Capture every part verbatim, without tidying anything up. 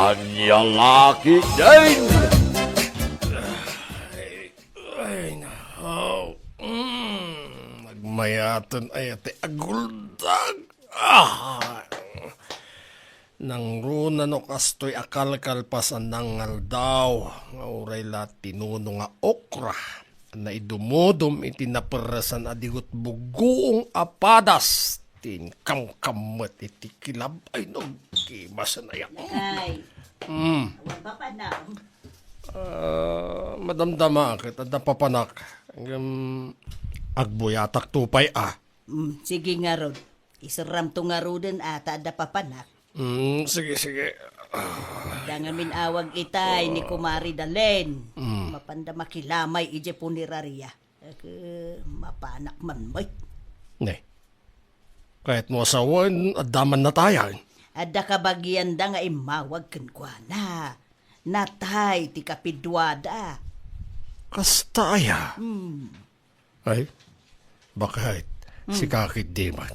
Ania la ketdin? Ay, ay, nahaw. Mm, nagmayaten aya ti aguldag. Ah! Nangruna no kastoy a kalkalpas a nangaldaw, nga uray la tinuno nga okra, naidumudom iti naperresan a digut buguong a padas, ti inkamkammet iti kilab. Ay, nagkimasen aya. Ay, Mm. awan papanam. Ah, madamdama ket adda papanak. Ngem agbuyatak to pay a. Mm, sige ngarud. Iserramto ngaruden a ta adda papanak. Mm, sige, sige. Adda ngamin awag itay ni Kumari Dalen. Mm. Mapanda makilamay idiay punerarya. Ket mapanak man met. Ne. Kayatmo a sawen, adda man natayan. Adda kabagianda nga immawag kenkuana. Natay ti kapiduada. Kasta aya? Hmm. Ay, bakit? Hmm. Sika ketdi man.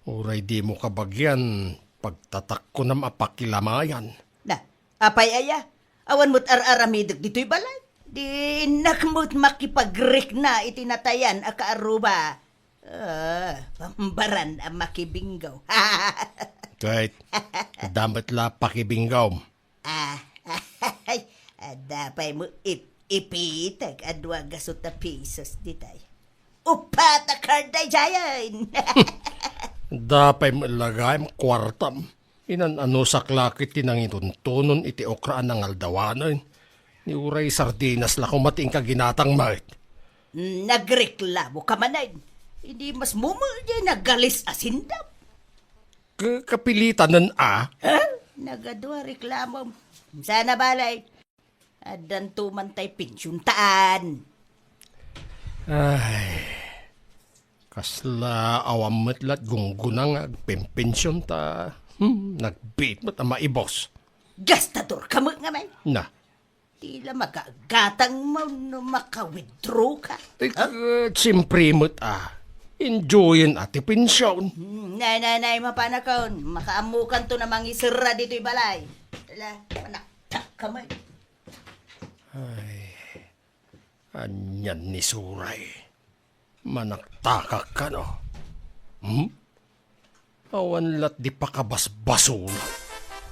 Uray dimo kabagian, pagtatakkonam a pakilamayan. Na, apay aya? Awan met ar-aramidek ditoy balay. Dinak met makipagrikna iti natayan a kaaruba. Ah, pambaran a makibinggaw. Ket, adda met la pakibinggaw. Ah, ay, adda pay mo ip-, ipitek a dua gasut a pisos ditay. Upat a card daydiayen. Adda pay mo ilagayam kuartam. Inan-anusak la ket ti nangituntunon iti okra a nangaldawanen. Ni uray sardinas la koma ti inka ginatang met. Mm, nagreklamo ka manen. Idi mas mumul diay nagalis a sindam. Ka-, kapilitanen a? Ha? Nagadua reklamom. Sana balay. Addanto man tay pensiontaan. Ay, kasla awan met lat gungguna nga agpempension ta, hmm, nagbiit met a maibos. Gastador ka met ngamin. Na. Tila magagatang mo no maka-withdraw ka. Eh, Huh? eh, siyempre met a. Enjoyen a ti pension. Hmm, nay, nay, nay, mapanakon. Makaammokanto na mangiserra ditoy balay. Ala, manaktak ka met. Ay, anian ni Suray? Manaktakak kano? Hmm? Awan lat di pakabasbasol.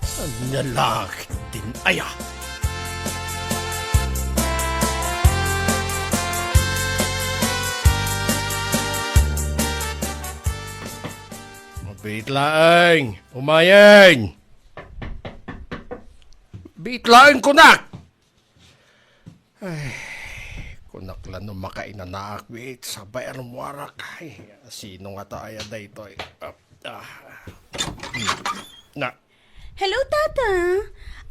Ania la ketdin aya? Mabiit laeng, umayen! Biit laeng kunak! Ay, kunak la no makainanaak met, sabay a rummuarak. Ay, sino ngata aya daytoy? Ah, ah. Na. Hello, Tata.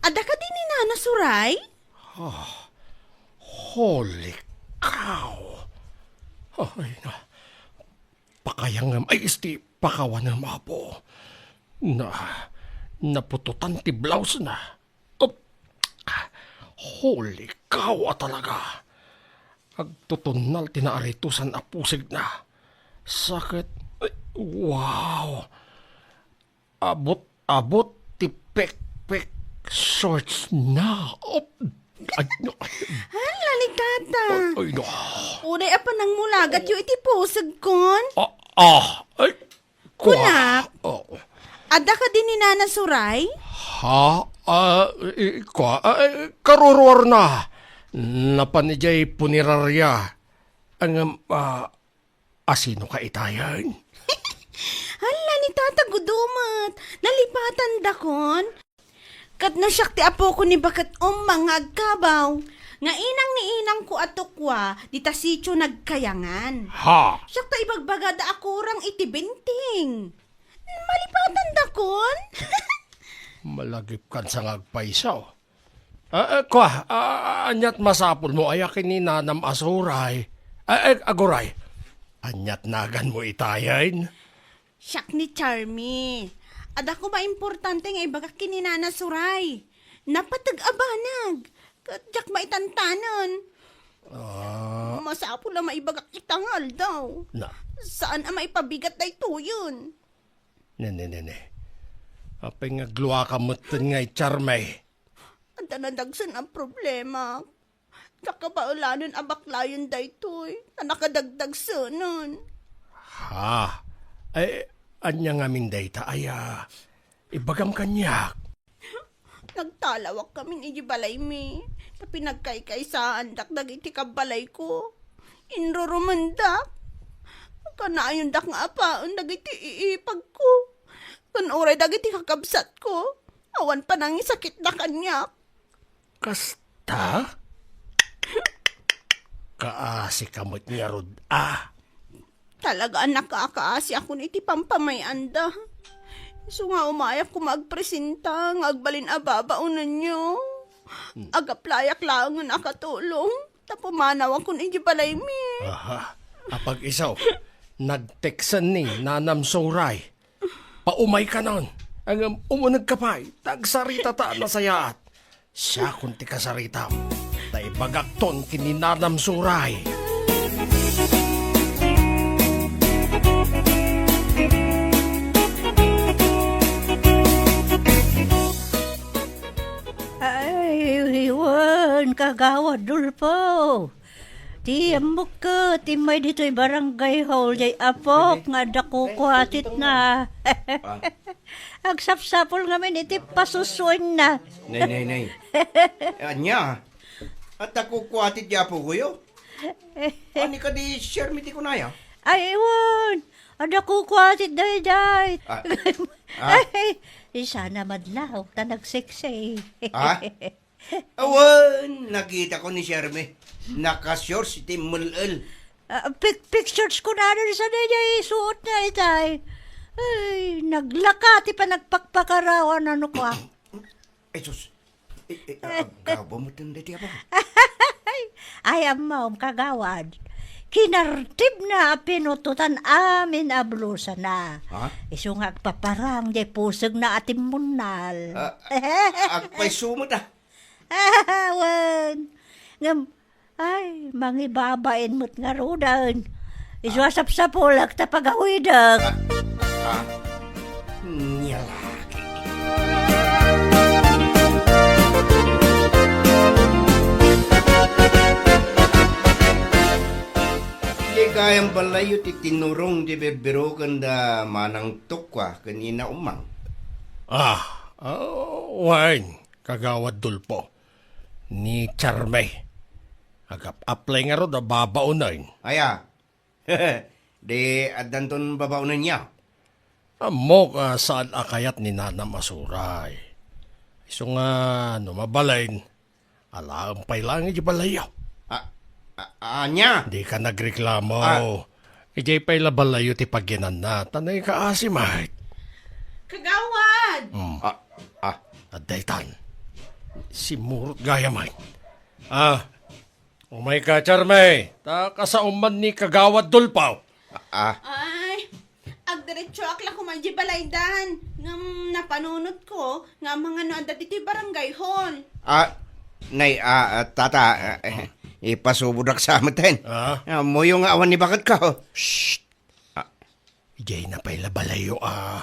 Adda kadi ni Nana Suray? Ah, holy cow. Ay, na. Pakayangem, ay, isti, pakawanem, Apo. Na, naputotan ti blouse-na. Op. Holy cow a talaga. Agtutunnal ti naaritusan a pusigna. Sakit. Ay, wow. Abot-abot ti pekpek shorts na. Op. Ay, no. Hala ni Tata. Ay, ay, no. Uray a panangmulagatyo iti pusigkon. Ah, ah. Ay, Kunak, oh. Adda kadi ni Nana Suray? Ha? Ah, i-, kua, ah, eh, karuruarna. Napan idiay punerarya. Ngem, ah, asino ka itayen? Hala, ni Tata Gudumet. Nalipatandakon. Ket no siak ti apoko ni Baket Umma nga agkabaw, nga inang ni inangko a tukua, dita sitio nagkayangan. Ha? Siak ta ibagbagada a kurang iti binting. Malipatandakon? Malagipkan sa nga agpayso. Ah, ah, kua, ah, aniat masapulmo aya ken ni Nanam a Suray? Ah, eh, aguray. Aniat naganmo itayen? Siak ni Charmy. Adda koma importante nga ibagak ken ni Nana Suray. Napateg a banag. Ket diak maitantanen. Ah. Masapul a maibagak ita nga aldaw. Na. Saan a maipabigat daytoyen. Ne, ne, ne, ne. Apay nga agluaka metten nga i Charmy? a nadagsen a problema. Kakabaelanen a baklayen daytoy, ta nakadagdagsenen. Ha? Ay, ania ngamin dayta aya? Ibagam kaniak. Nagtalawak kamin iti balaymi, ta pinagkaykaysaandak dagiti kabbalayko. Inrurumendak. Kanayondak nga apaen dagiti iipagko. Ken uray dagiti kakabsatko. Awan panangisakitda kaniak. Kasta? Kaasika met ngarud a. Talaga a nakakaasiakon iti pampamay-anda. Isu nga umayak koma agpresenta nga agbalin a babaonenyo. Hmm. Agaplayak laengen a katulong, ta pumanawakon iti balaymi. Aha. Apag-isu, nagteksen ni Nanam Suray. Paumaykanon. Ngem umunegka pay, ta agsaritata a nasayaat. Siakon ti kasaritam, ta ibagakton ken ni Nanam Suray. Ay, wen, Kagawad Dulpo. Ti ammok ket, immay ditoy barangay hall, jay apok nga adda kukuatitna. Ah. Agsapsapul ngamin iti pasusuenna. Nay, nay, nay. Ania? Adda kukuatit di apokoyo? Ani kadi Shermie ti kunaya? Ay, wen. Adda kukuatit daydiay. Ah. Ah. Ay, sana madlaw, ta nagseksi. Ah? Awan, nakitako ni Shermie. Naka-shorts iti mel-el. Ah, pic-, pictures ko na rin sa daydiay isuot na itay. Ay, naglaka ti panagpakpakarawan, ano ko, ah. Ay, sus. Eh, eh, ah, aggawa mo tanda ti abang. Ay, ammom, Kagawad. Kinartibna a pinutotan amin a blusana. Ha? Isu nga agpaparang jay pusegna a timmunnal. Ah, agpayso met, ah. Wen. Ngem, ay, mangibabain met ngaruden. Isu a sapsapulek ta pagawidek. Ah, ah. Nia lagi. Di gayam balayyo ti tinurong ti birbiroken da Manang Tukwa ken Ina Umang. Ah, ah, wen, Kagawad Dulpo. Ni Charmay. Agap-apply ngarud a babaonen. Aya. Di addanton babaonenyo? Ammok a saan a kayat ni Nanam a Suray. Isu nga no mabalin, alaem pay laeng iti balayyo. A, a, ania? Dika nagreklamo. Ah. Idiay pay la balayyo ti pagyananna, ta naikaasi met. Kagawad! Hmm. Ah, ah. Adda itan. Simmurot gayam met. Ah, umayka, Charmay, ta kasaom man ni Kagawad Dulpo. Ah, ah. Ay, agdiretsoak la koma idiay balaydan. Ngem napanunotko nga amangan no adda ditoy barangay hall. Ah, nay, ah, ah, tata, ah, eh, ipasubodak sa met. Ah? Ah, ammoyo nga awan ni baketko. Shh! Ah. Idiay na pay la balayyo, ah.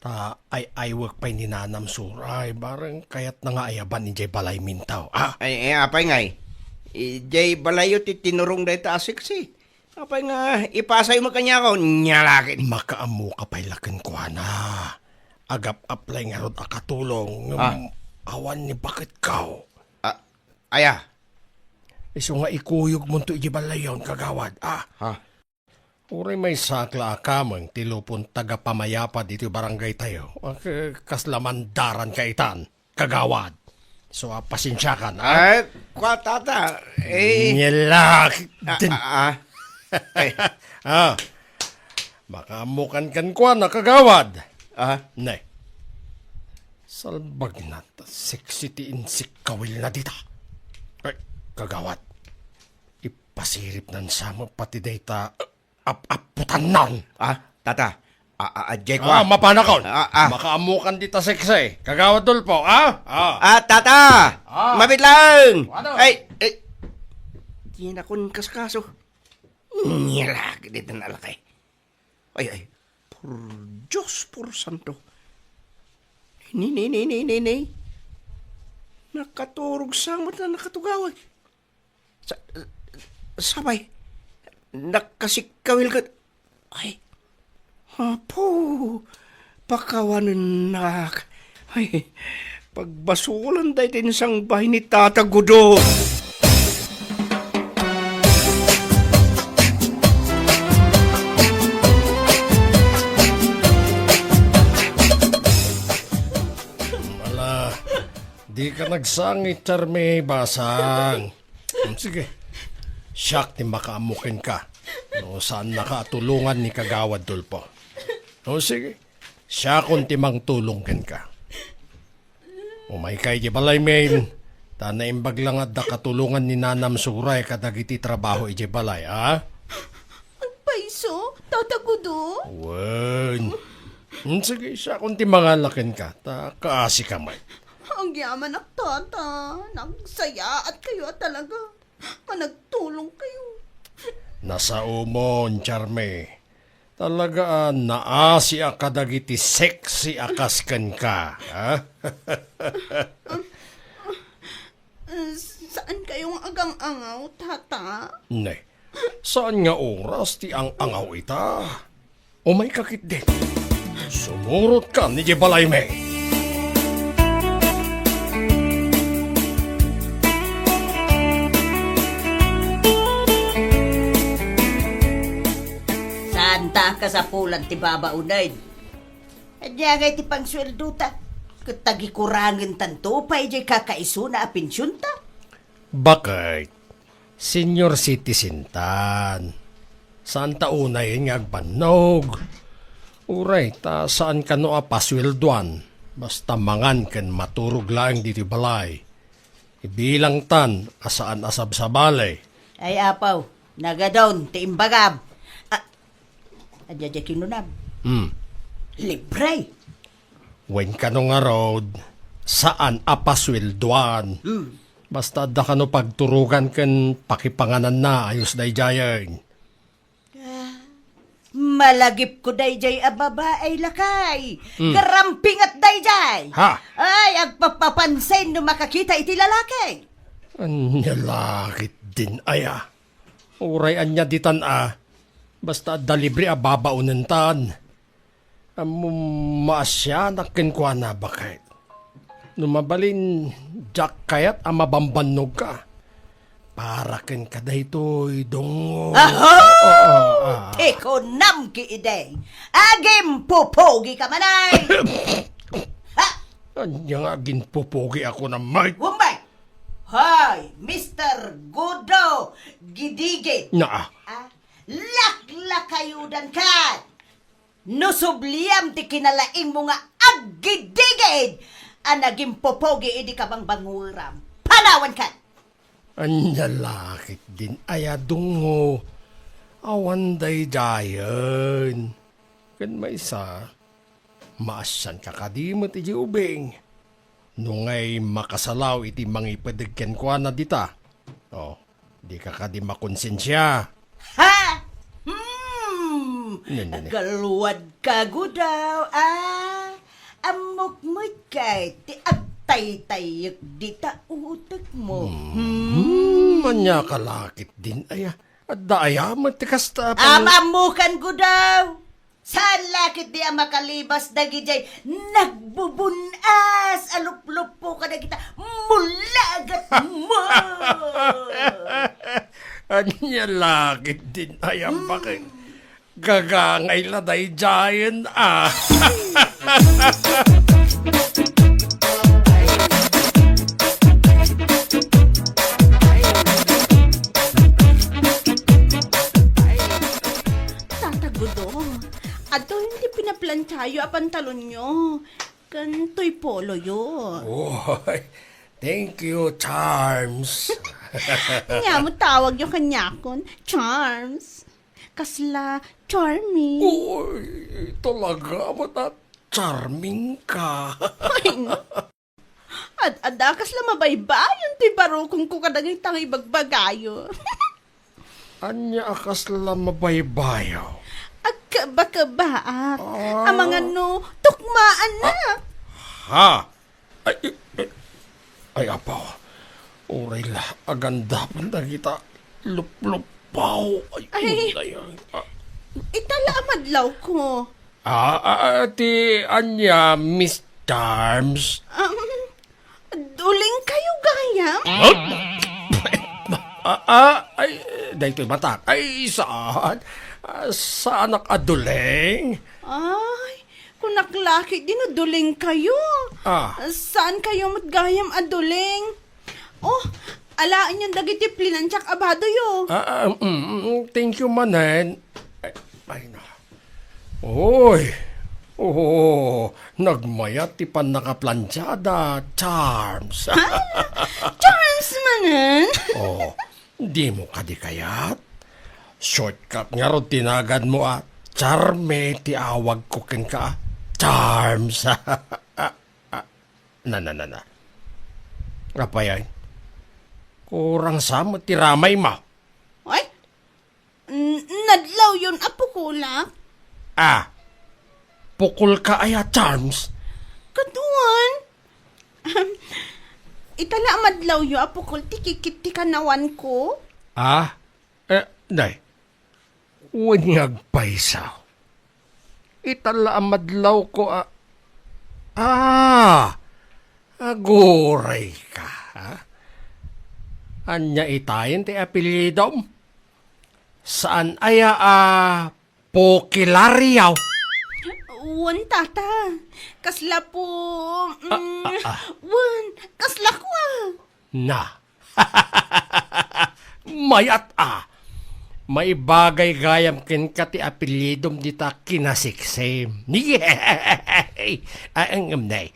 Ta ay-aywek pay ni Nanam Suray, bareng kayatna nga ayaban idiay balayminto, ah. Ay, eh, apay ngay? Idiay balayyo ti tinurong dayta a seksi. Apay nga ipasay met kaniako, nia lagi. Makaammoka pay la kenkuana. Agap-apply ngarud a katulong, ngem Ah. awan ni baketko. Ah, aya? Isu nga ikuyogmonto idiay balayyon, Kagawad, ah. Ha? Uray maysaak la a kameng ti lupon taga-pamayapa ditoy barangaytayo. Ah, k-, kasla mandaranka itan, Kagawad. So, ah, pasensiakan, ah. Ay, kua, tata, eh. Nyelak Ah, din. ah, ah. Ay. Ah. Makaammokan kenkuana, Kagawad. Ah. Ne. Salbagna, ta seksi ti insikkawilna dita. Ay, Kagawad. Ipasiripnan sa met pati dayta, ap-apputannan. Ah, tata. Ah, ah, adjay ko, Ah, ah. mapanakon. Ah, ah. Makaammokan dita seksi. Kagawad Dulpo, ah? Ah. Ah, tata! Ah. Mabit lang! Ano? Ay, ay. Di na kun kaskaso. Nilak dito na lakay. Ay, ay. Por Diyos, por santo. Ni, ni, ni, ni, ni, ni. Nakaturog sa met a nakatugawan. Sa-, sabay, nakasikkawil ket, ay, apo, pakawanennak. Ay, pagbasolan dayta insangbahay ni Tata Gudo. Ala, dika nagsangit, Charmy, basang. Hmm, sige. Siak ti makaammo kenka. No, saannaka a tulongan ni Kagawad Dolfo. O, sige. Siakon ti mangtulong kenka. Umayka idiay balay, Mel. Ta naimbag la nga adda katulongan ni Nanam Suray kadagiti trabaho idiay balay, a? Agpayso, Tata Gudo? Wen. Hmm, sige, siakon ti mangala kenka, ta kaasika met. Agyamanak, Tata. Nagsayaatkayo a talaga. Nga nagtulongkayo. Nasaomon, Charmy. Talaga a naasiak kadagiti sexy a kas kenka, ha? Saankayo nga agang-angaw, Tata? Ne, saan nga oras ti ang-angaw ita? Umayka ketdin. Sumurotka idiay balaymi. Saanta a kasapulan ti babaonen. Ania ngay ti pangsueldota? Ket tagikurangentanto pay diay kakaisuna a pensionta? Baket, senior citizentan. Saanta unayen nga agbannog. Uray ta saan kano a pasueldoan, basta mangan ken maturog laeng ditoy balay. Ibilangtan a saan a sabsabali. Ay, apo, nagadun ti imbagam. A, ania diay kinunam? Hmm. Libre. Wen kano ngarud, saan a pasueldoan. Hmm. Basta adda kano pagturogan ken pakipangananna, ayos daydiayen. Ah, malagipko daydiay a babai, lakay. Hmm. Garampingat daydiay. Ha? Ay, agpapapansin no makakita iti lalaki. Ania la ketdin aya? Uray ania ditan a, basta adda libre a babaonentan. Ammom, maasianak kenkuana, baket. No mabalin, diak kayat a mabambannogka. Para kenka daytoy, Dongo. Aho! Ah, ah, ah. Ti kunam ketdi. Agimpupogika man, ay! Ha? Ania nga aginpupogi ako na, Mike? Umbay! Hoy, Mister Gudo Gidigit! Naa. Ah, laklakayudanka! No subliam ti kinalaingmo nga aggidigid a nagimpupogi idi kabangbanguram, panawankan! Ania la ketdin aya, Dongo? Awan daydiayen. Ken maysa, maasianka kadi met idiay ubing. No ngay makasalaw iti mangipedeg kenkuana dita. Oh, dika kadi makonsensia. Ha? Hmm. Ne, ne, ne. Aggaluadka, Gudaw, a. Ammok met kay ti agtaytayek dita utekmo. Hmm. Hmm, ania ka la ketdin aya? Adda aya met ti kasta a pang- Am-ammokan, Gudaw. Saan la ketdi a makalibas dagidiay nagbubun-as a lupluppo kadagita mulagat mo? Ania la ketdin aya, baket? Gagangay la daydiayen a. Tata Gudo, adtoyen ti pinaplantsayo a pantalonyo, ken toy poloyo. Oy, thank you, Charms. Ania met tawagyo kaniakon, Charms? Kasla charming. Oy, talaga met a charming ka. Ay, no. Ad-adda kasla mabaybayon ti barukongko kadagita nga ibagbagayo. Ania a kasla mabaybayo? Agkaba-kabaak. Ah. Amangan no tukmaannak. Ah. Ha? Ay, eh, eh. Ay, apo. Uray la, agandapen dagita lupluppaw. Ay, Ay. Ay, ay, ah. Ita la a madlawko. Ah, ah, ah, ti ania, Miss Charms? Um, duling kayo gayam? Ah, ah, ay, daytoy matak. Ay, saan? Ah, saanak a duling? Ay, kunak la ket di no duling kayo. Ah. Saan kayo met gayam a duling? Oh, alaenyon dagiti plinansiak a badoyo. Ah, ah, mm, mm, thank you manen. Ay, ay, na. Oy. Oh, nagmayat ti pannakaplansiada, Charms. Charms manen? Oh, dimo kadi kayat? Shortcut ngarud ti naganmo a Charme ti awagko kenka, Charms. Ah, ah, na, na, na, na. Apay ay? Kurang sa met ti ramaymo. Ay? N-, nadlawyon a pukolak? Ah, pukolka aya, Charms? Kaduan. Ita la a madlawyo a pukol ti kikit ti kanawanko? Ah? Eh, nay. Wen nga agpayso. Ita la a madlawko a, ah, aguray ka, ha? Ania itayen ti apelyidom? Saan aya a Pokilario? Wen, tata. Kasla po, Ah, mm, ah, ah. Wen, kasla ko, ah. Na. Mayat a. Maibagay gayam kenka ti apelyidom dita kinasiksim. Yay! Ay, ang, um, nay.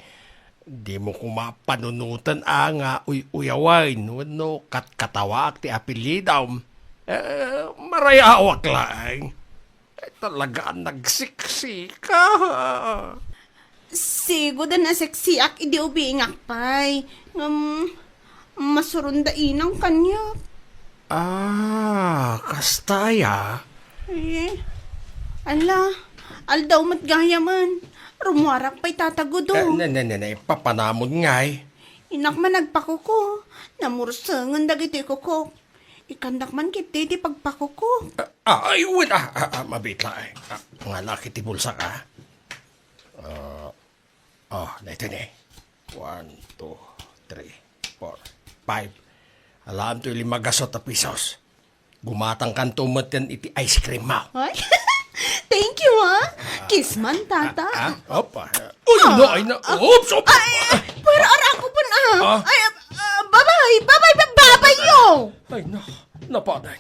Dimo koma panunoten a nga uy-uyawen wenno katkatawaak ti apelyidom. Eh, marayawak laeng. Ay, talaga a nagsiksika. Sigud a naseksiak idi ubingak pay. Ngem, masuronda inang kaniak. Ah, kasta aya? Eh, ala, aldaw met gayamen. Rummuarak pay tatagudo. Eh, ne, ne, ne, ne, papanamon ngay. Inak man nagpakuko. Namursengen dagiti kukok. Ikandak man ketdi ti pagpakuko. Ah, ah, ay, wen, ah, ah, ah, mabit laeng. Ah, ngala ket ti bulsak, ah. Ah, ah, daytoy ne. One, two, three, four, five. Alaem toy lima gasut a pesos. Gumatangkanto metten iti ice cream mo. Ay, thank you, ha? Kiss man, tata. Ah, ah, opa. Uy, Ah. no, ay, na. Ah. Oops, oops. Ay, pero arako pun, ah. Ah. Ay, ah, babay, babay, babay, yo. Ay, na, napaday.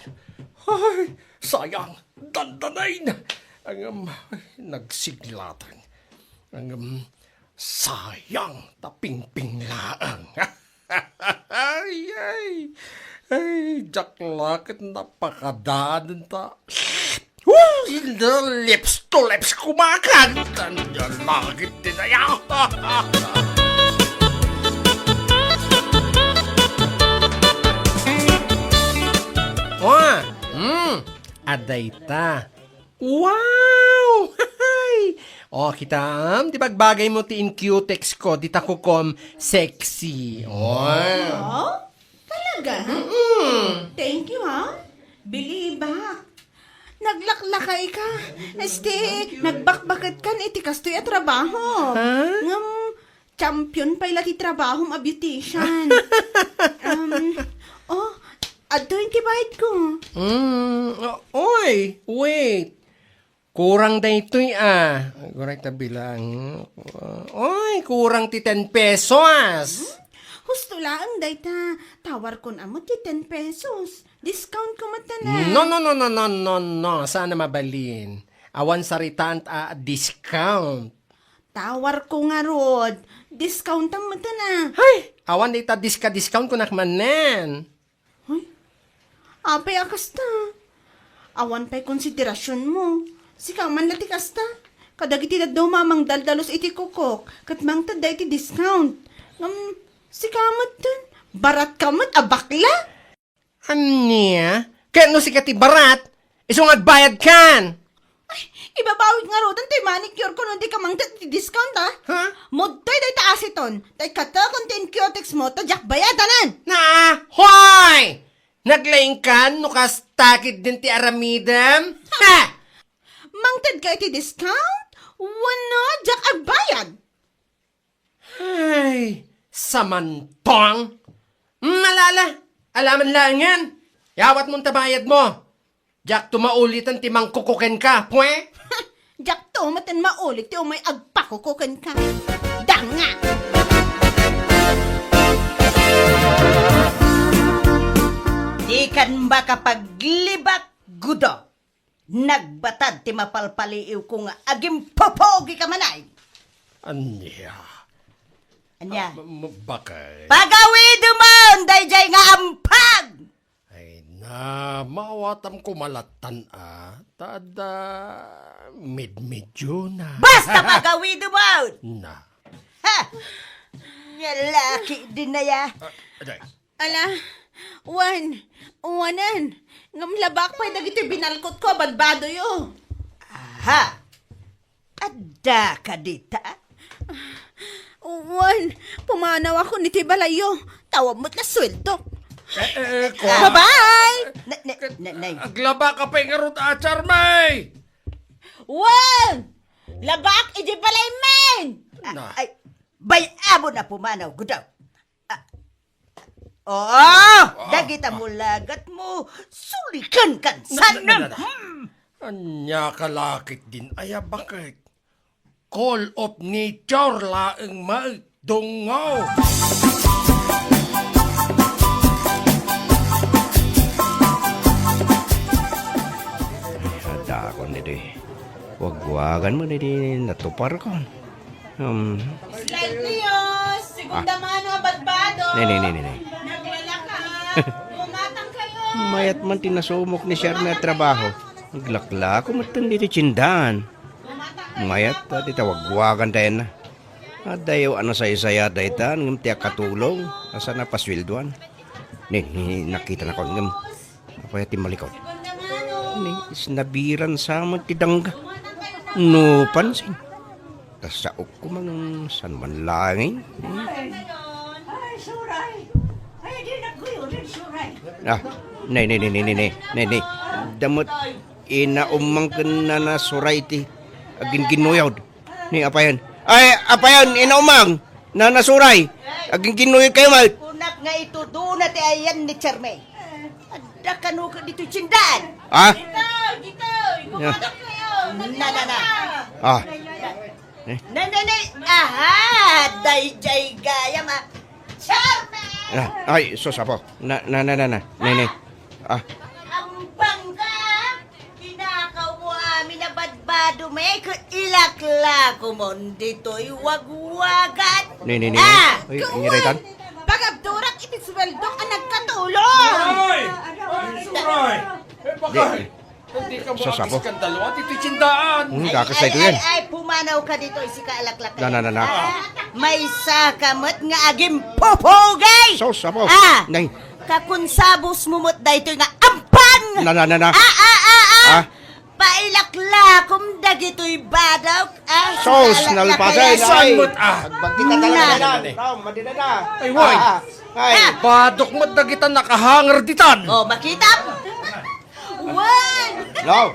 Ay, sayang, dandanin. Ang, um, ay, nagsiglatan. Ang, um, sayang, ta pingping laeng. Ay, ay. Ay, diak la ket napakadanen ta. Uy, lips to lips kumakan. Tanda langit din aya. Oh, hmm, adayta. Wow! Oh, kitaem, di bagbagay mo ti incutex ko, dita kukom sexy. Oh. Oh? Talaga? Mm-mm. Thank you, ha? Believe back. Naglaklakay ka. Este, nagbakbaket kan iti kastoy a trabaho. Ha? Ngem, champion pay la ti trabahom a beautician. Um, oh, adtoy ti bayad ko. Mm, o-, oy, wait. Kurang daytoy, ah. Aguray ta bilang. Oy, kurang ti ten pesos. Hmm? Husto laeng dayta. Tawarkon a met ti ten pesos. Discount ko met na. No, no, no, no, no, no, no. Saan a mabalin? Awan saritaan a discount. Tawarko ngarud. Discount a met na. Hay! Awan dayta diska-discount kunak manen. Hoy, apay a kasta? Awan pay konsiderasionmo. Sika man la ti kasta. Kadagiti dadduma a mangdaldalus iti kukok, ket mangtedda iti discount. Ngem, sika metten, baratka met a bakla? Ania? Ket no sika ti barat, isu nga agbayadkan. Ay, Ibabawik ngaruden ti manicure ko no di ka mangted ti discount, a? Ha? Mudtoy dayta aseton, ta ikkatekon ti incutex mo, ta diak bayadanan. Na, hoy! Naglaingkan no kasta ketdin ti aramidem? Ha! Mangted ka iti discount? Wenno, diak agbayad. Ay, samantong! Mm, ala, ala, alaman laengen. Yawatmo ta bayadmo. Diak to mauliten ti mangkuko kenka, pwe? Diak to met maulit ti umay agpakuko kenka. Danga! Dikan makapaglibak, Gudo. Nagbatad ti mapalpaliiwko nga agimpupugi ka manay. Ania? Ania? Ah, ma-, ma-, bakay? Pagawidemon daydiay nga ampag! Ay na, maawatam koma lattan a, ta adda midmidyona. Basta pagawidemon! Na. Ha! Nia laketdin aya. Ah, aday. Ala, wen, wanen, ngem labaak pay dagiti binalkotko a badbadoyo. Aha! Addaka dita? Wen, pumanawakon iti balayyo. Tawag met la sueldo. Eh, eh, eh, ko. Bye-bye! Ne, ne, ne, ne. Aglabaka pay ngarud a, Charmay! Wen! Labaak iti balaymi! Na. Ay, bay-am a pumanaw, Gudo. Ah. Oo! Ah. Dagita mulagatmo, sulikan kan sanam! Na, na, na, na. Hmm. Ania ka laketdin aya, baket? Call of nature laeng met, dungngo! Ay, adakon idi. Wagwagan met idi natuparkon. Um. Slide, please. Segunda mano a badbado. Ne, ne, ne, ne, ne. Naglalaka. Bumatang kayo. Mayat man ti nasumok ni Sherman a trabaho. Naglaklako metten ditoy tiendahan. Mayat, ah, ti tawagwagan tayo na. Adayo a nasaysaya dayta, ngem ti akatulong, a saan a pasueldoan. Ne, ne, nakitanakon, ngem Apay a timmalikon? Ni, isnabiran sa met ti dangga. Napansin. Ta saok koma ngem saan man laeng. Ay, ay, suray. Ay, di nagkuyo, di suray. Ah, ne, ne, ne. Adda met inaumang ken nanasuray ti aginginuyod. Ni apayan. Ay, apayan, inaumang. Nanasuray. Aginginuyod kayo, man. Kunak nga itudona ti ayan ni Charmay. Adda kano ka ditoy tiendahan. Ah? Ditoy, ditoy. Gumatak kayo. Na, na, na. Ah. Eh? Na, na, na. Aha, dayjay gayam, ah. Charmay! Ah, ay, sus, apo. Na, na, na, na, na. Ne, ne. Ah. Ampang ka? Kinakaw mo amin a badbado, me, ket ilaklakomon ditoy wagwagan. Ne, ne, ne, ne. Ah! Ay, ania daytan? Pagabdurak iti suweldok a nagkatulong. Ay! Ay, suray! Eh, bakay? Di. Hindi ka mo Sus, apo. Agiskandalo at iti tindaan. Hmm, ay, kakas ay, ito ay, yan. Ay, pumanaw ka ditoy, sika alaklak. Na, na, na, na. Ah, maysa ka met nga agimpupugay. Sus, apo. Ah! Nay. Kakunsabos mo met daytoy nga ampang! Na, na, na, na. Ah, ah, ah, ah! Ah? Pailaklakom dagitoy badok, ah! Sus, nalpasay, saan met, ah? Agbagti ka talaga, na, na, na, na. Ay, way. Ah, ah. Ay. Ah. Badok met dagita nakahanger ditan. Oh, makitam? Wen! Hello?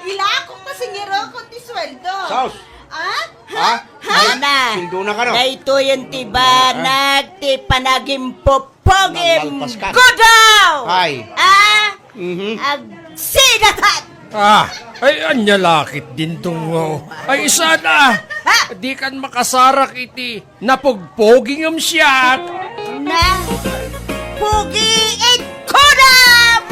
Ilakok ta singirekon ti sueldo. Sus! Ah? Ha? Ha? Ay, na. Sueldo na kano. Daytoyen ti banag ti panagimpupugim. Nalpas ka. Gudaw! Ay. Ah? Mhm. Agsidatan! Ah, ay, ania laketdin, Dungngo. Ay, saan a. Ha? Di kan makasarak iti napugpugi ngem siak. Na, pugi ed kudam!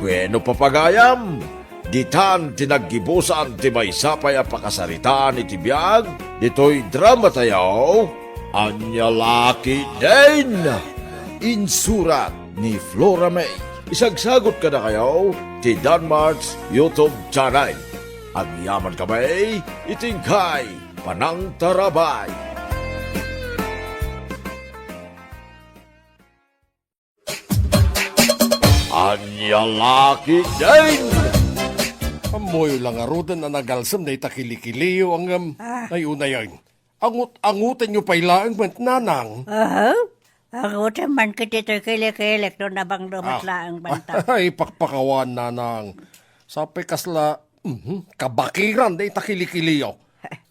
Bueno, papagayam, ditan ti naggibusan ti maysa pay a pakasaritaan iti biag ditoy drama tayo, Ania Laketdin. Insurat ni Flora May. Isagsagut kadakayo ti Danmart's YouTube channel. Agyaman kami iti inkay panangtarabay. Ania la ketdin? Ammoyo la ngaruden a nagalsem dayta kilikiliyo, ngem, Ah. Ay, unayen. Angut-angutenyo pay laeng met, nanang. Aha. Angutem man ketdi toy kilikilik no nabanglo met Ah. laeng banta. Ay, pakpakawan, nanang. Sapay kasla, mhm, kabakiran dayta kilikiliyo.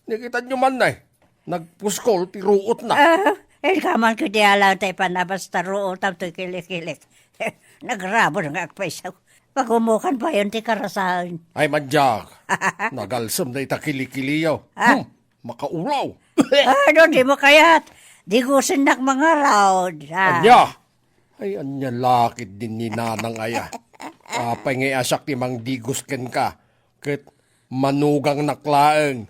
Nakitanyo man, eh. Nagpuskol ti ruotna. Ah, inka man ketdi a laeng ta ipanabas ta ruotam toy kilikilik. Nagrabon nga agpayso. Pagumukan payen ti karasaen. Ay, mandiak. Nagalsem dayta kilikiliyo. Ah. Hmm, makaulaw. Ano, dimo kayat? Digusennak mangarod. Ah. Ania? Ay, ania la ketdin ni nanang aya. Apay nga iasiak ti mangdigos kenka? Ket manugangnak laeng.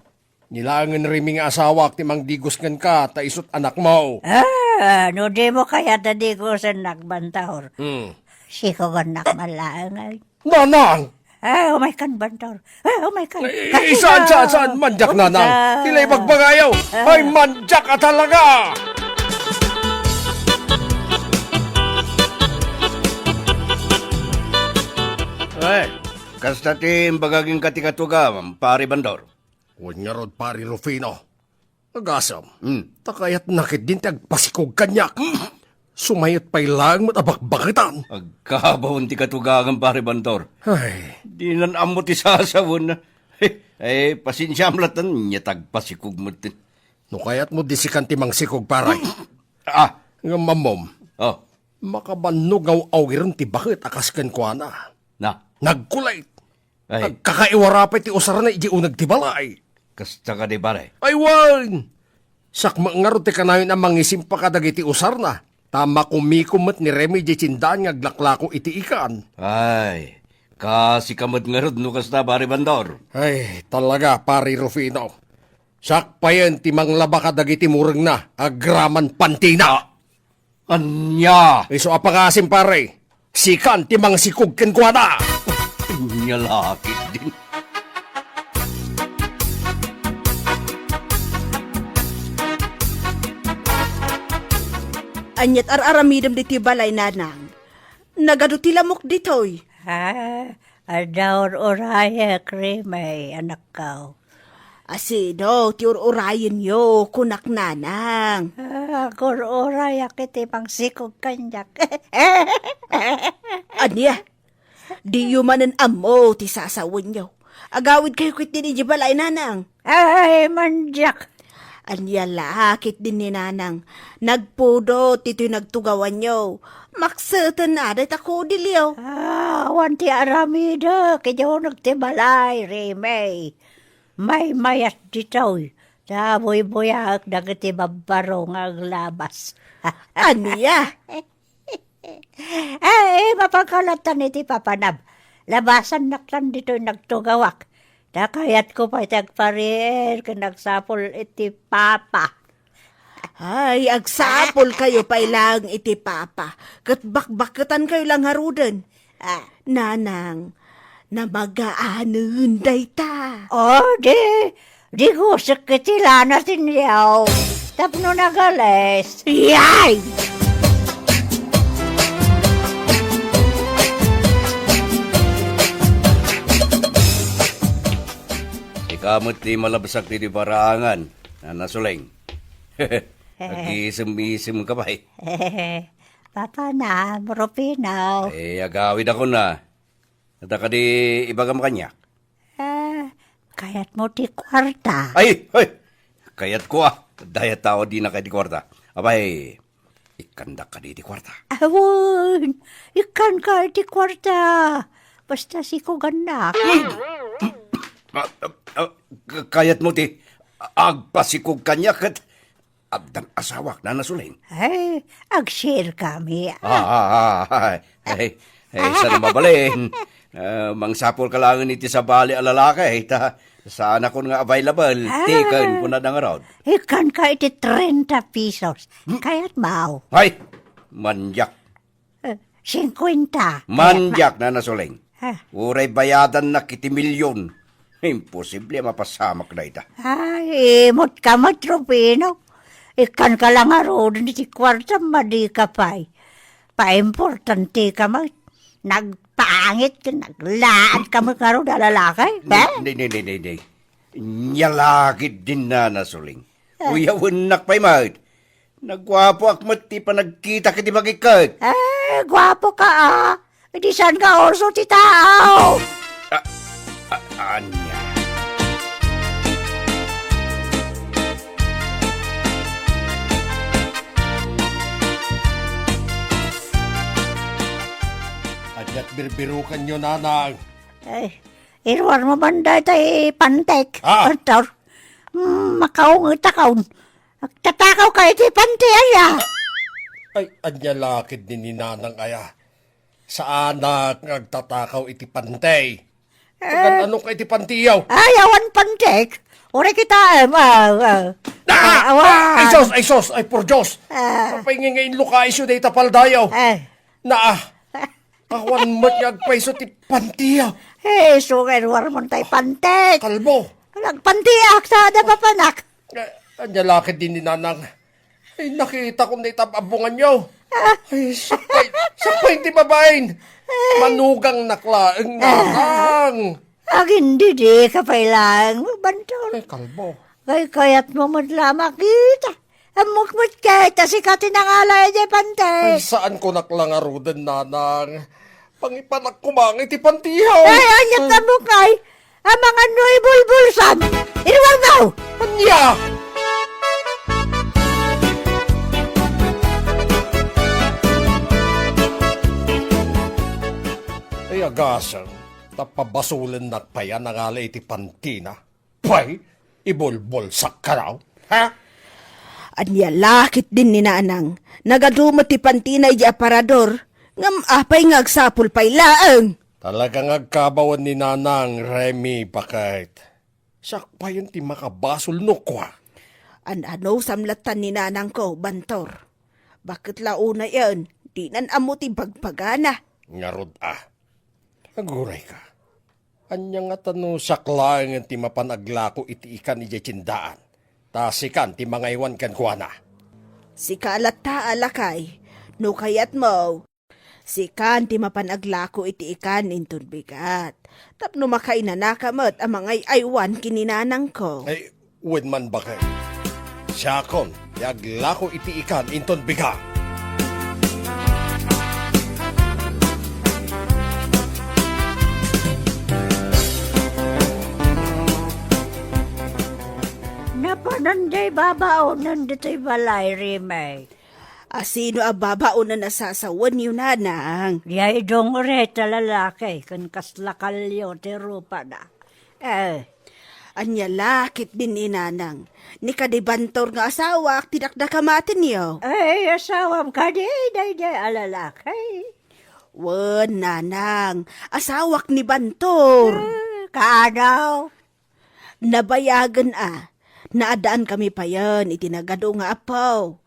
Ni laengen Remy nga asawak ti mangdigos kenka, ta isut' anakmo. Ah, no dimo kayat a digosennak, Bantor. Hmm. Sikugannak man laeng, ay. Nanang! Ah, umaykan, Bantor. Ah, umaykan. Ay, saan, saan, saan? Mandiak, Nanang. Ti la ibagbagayo. Ah. Ay, mandiak a talaga! Ay, kasta ti imbaga kenka ti katugawam, Pari Bandor. Wen ngarud, Pari Rufino. Agasem. Hmm. Ta kayatna ketdin ti agpasikog kaniak. Sumayat pay laeng met a bakbaketan. Agkabaon ti katugawam, Pari Bandor. Ay. Dinan ammo ti sasawen. Ay, pasensiam latta, nia ti agpasikog met. No kayatmo, di sikan ti mangsikog, pare. Ah. Ngem ammom. Oh. Makabannog nga aw-awiren ti baket a kas kenkuana. Na? Nagkulit. Ay. Agkakaiwara pay ti usarna idiay uneg ti balay. Kasta kadi, pare? Ay, wen! Siak met ngarud ti kanayon a mangisimpa kadagiti usarna, ta makumikom met ni Remy idiay tiendaan nga aglaklako iti ikan. Ay, kasika met ngarud no kasta, Pare Bandor. Ay, talaga, Pare Rufino. Siak payen ti manglaba kadagiti murengna agraman pantina. Ania? Isu a pangasim, pare. Sikan ti mangsikog kenkuana. Ania la ketdin? Aniat ar-aramidem ditoy balay, Nanang? Nagadu ti lamok ditoy. Ah, adda ur-urayek, Remy, anakko. Asino ti ur-urayenyo, kunak, Nanang? Ah, ur-urayak iti mangsikog kaniak. Ania? Diyo manen ammo ti sasawenyo. Agawidkayo ketdin idiay balay, Nanang. Ay, mandiak. Ania la ketdin ni Nanang? Nagpudot ditoy nagtugawanyo. Makseten a dayta kudilyo. Ah, awan ti aramidek idiay uneg ti balay, Remy. Maymayat ditoy, ta buybuyaek dagiti babbaro nga aglabas. Ania? Ay, mapanka lattan iti papanam. Labasannak tan ditoy nagtugawak. Ta kayatko pay ti agpariir ken agsapul iti Papa. Ay, agsapulkayo pay laeng iti Papa, ket bakbaketankayo la ngaruden. Ah. Nanang, namagaanen dayta. O, di, di gusek iti lana ti niaw tapno nagales. Yay! Ika met ti malabsak ti, ti paraangan, Nana Suleng. Agisem-isem ka pay. Papanam, Rufino. Ay, agawidakon a. Adda kadi ibagam kaniak? Ah, kayatmo ti kuarta? Ay, ay! Kayatko a. Dayta a dinaka iti kuarta. Apay, ikkandak kadi iti kuarta? Awan, ikkanka iti kuarta. Basta sikugannak. Ah, ah, ah, k-, kayatmo ti agpasikog kaniak ket addan asawak, Nana Suleng? Ay, ag-share kami, ah. Ah, ah, ah, ay, ay, ay, saan mabalin? Ah, mangsapulka laengen iti sabali a lalaki, ta saanakon nga available. Ah. Ti ken kunada ngarud. Ikkanka iti trenta pesos. Hmm? Kayatmo? Ay, mandiak. Eh, singkuenta. Mandiak, Nana Suleng. Ah. Uray bayadannak iti milyon. Imposible a mapasamak dayta. Ay, imutka met, Rufino. Ikkanka la ngaruden iti kuarta, madika pay. Paimportantika met. Nagpangit ken naglaanka met ngarud a lalaki, eh? Nay, nay, nay, nay, nay. Nia la ketdin, Nana Suling. Eh. Uyawennak pay met. Naguapoak met ti panagkitak iti bagikek. Eh, guapoka, a. Idi saan nga urso ti tao. A, a, ania? Ania't birbirukanyo, Nanang? Ay, iruarmo man dayta ti pantek, Ah! Doktor. Mm, makaungetakon. Agtatakawka iti panti, aya? Ay, ania la ketdin ni Nanang, aya? Saanak nga agtatakaw iti panti. Eh. Agan-anok iti pantiyaw? Ay, awan pantek. Uray kitaem, ah, ah. Ah! Ah, awan. Ay, sus! Ay, sus! Ay, por Dios! Ah. Apay nga, nga inlukaisyo dayta paldayaw? Eh. Naa. Awan met nga agpayso ti pantiyaw. Eh, isu nga iruarmon tay pantek. Kalbo. Nagpantiak, ta adda papanak. Eh, ania la ketdin ni Nanang? Ay, nakitakon dayta abbonganyo. Ah. Ay, sakbay, sakbay ti babain. Ay. Manugangnak laeng, Ah. Nanang. Agindidika pay laeng, Bantor. Ay, kalbo. Kaykayatmo met la makita. Ammok met ket ta sika ti nangala idiay pantek. Ay, saankonak la ngaruden, Nanang. Pangipanak koma iti pantiyaw. Ay, ania't ammok, ay. Amangan no ibulbulsam. Iruar daw. Ania? Ay, agasem, ta pabasolennak pay a nangala iti pantina. Pay, ibulbulsak kano? Ha? Ania la ketdin ni Nanang? Nagadu met ti pantina idiay aparador. Ngem apay nga agsapul pay laeng? Talaga nga agkabawen ni Nanang, Remy, baket. Siak payen ti makabasol no kua. An-anusam lattan ni Nanangko, Bantor. Baket la unayen, dinan ammo ti bagbagana. Ngarud a. Aguray ka. Ania ngata no siak laengen ti mapan aglako iti ikan idiay tiendaan, ta sikan ti mangaywan kenkuana? Sika latta a lakay, no kayatmo, sikan ti mapan aglako iti ikan inton bigat, tapno makainanaka met a mangay-aywan ken ni Nanangko. Ay, wen man baket. Siakon ti aglako iti ikan inton bigat. Napanan diay babaonen ditoy balay, Remy. A sino a babaonen a sasawenyo, Nanang? Diay dungret a lalaki ken kasla kalio ti rupada. Eh. Ania la ketdin ni Nanang? Ni kadi Bantor nga asawak ti dakdakamatenyo? Ay, asawam kadi daydiay a lalaki? Wen, Nanang, asawak ni Bantor. Ah, kaano? Nabayagen a, naaddankami payen iti nagadu nga apo.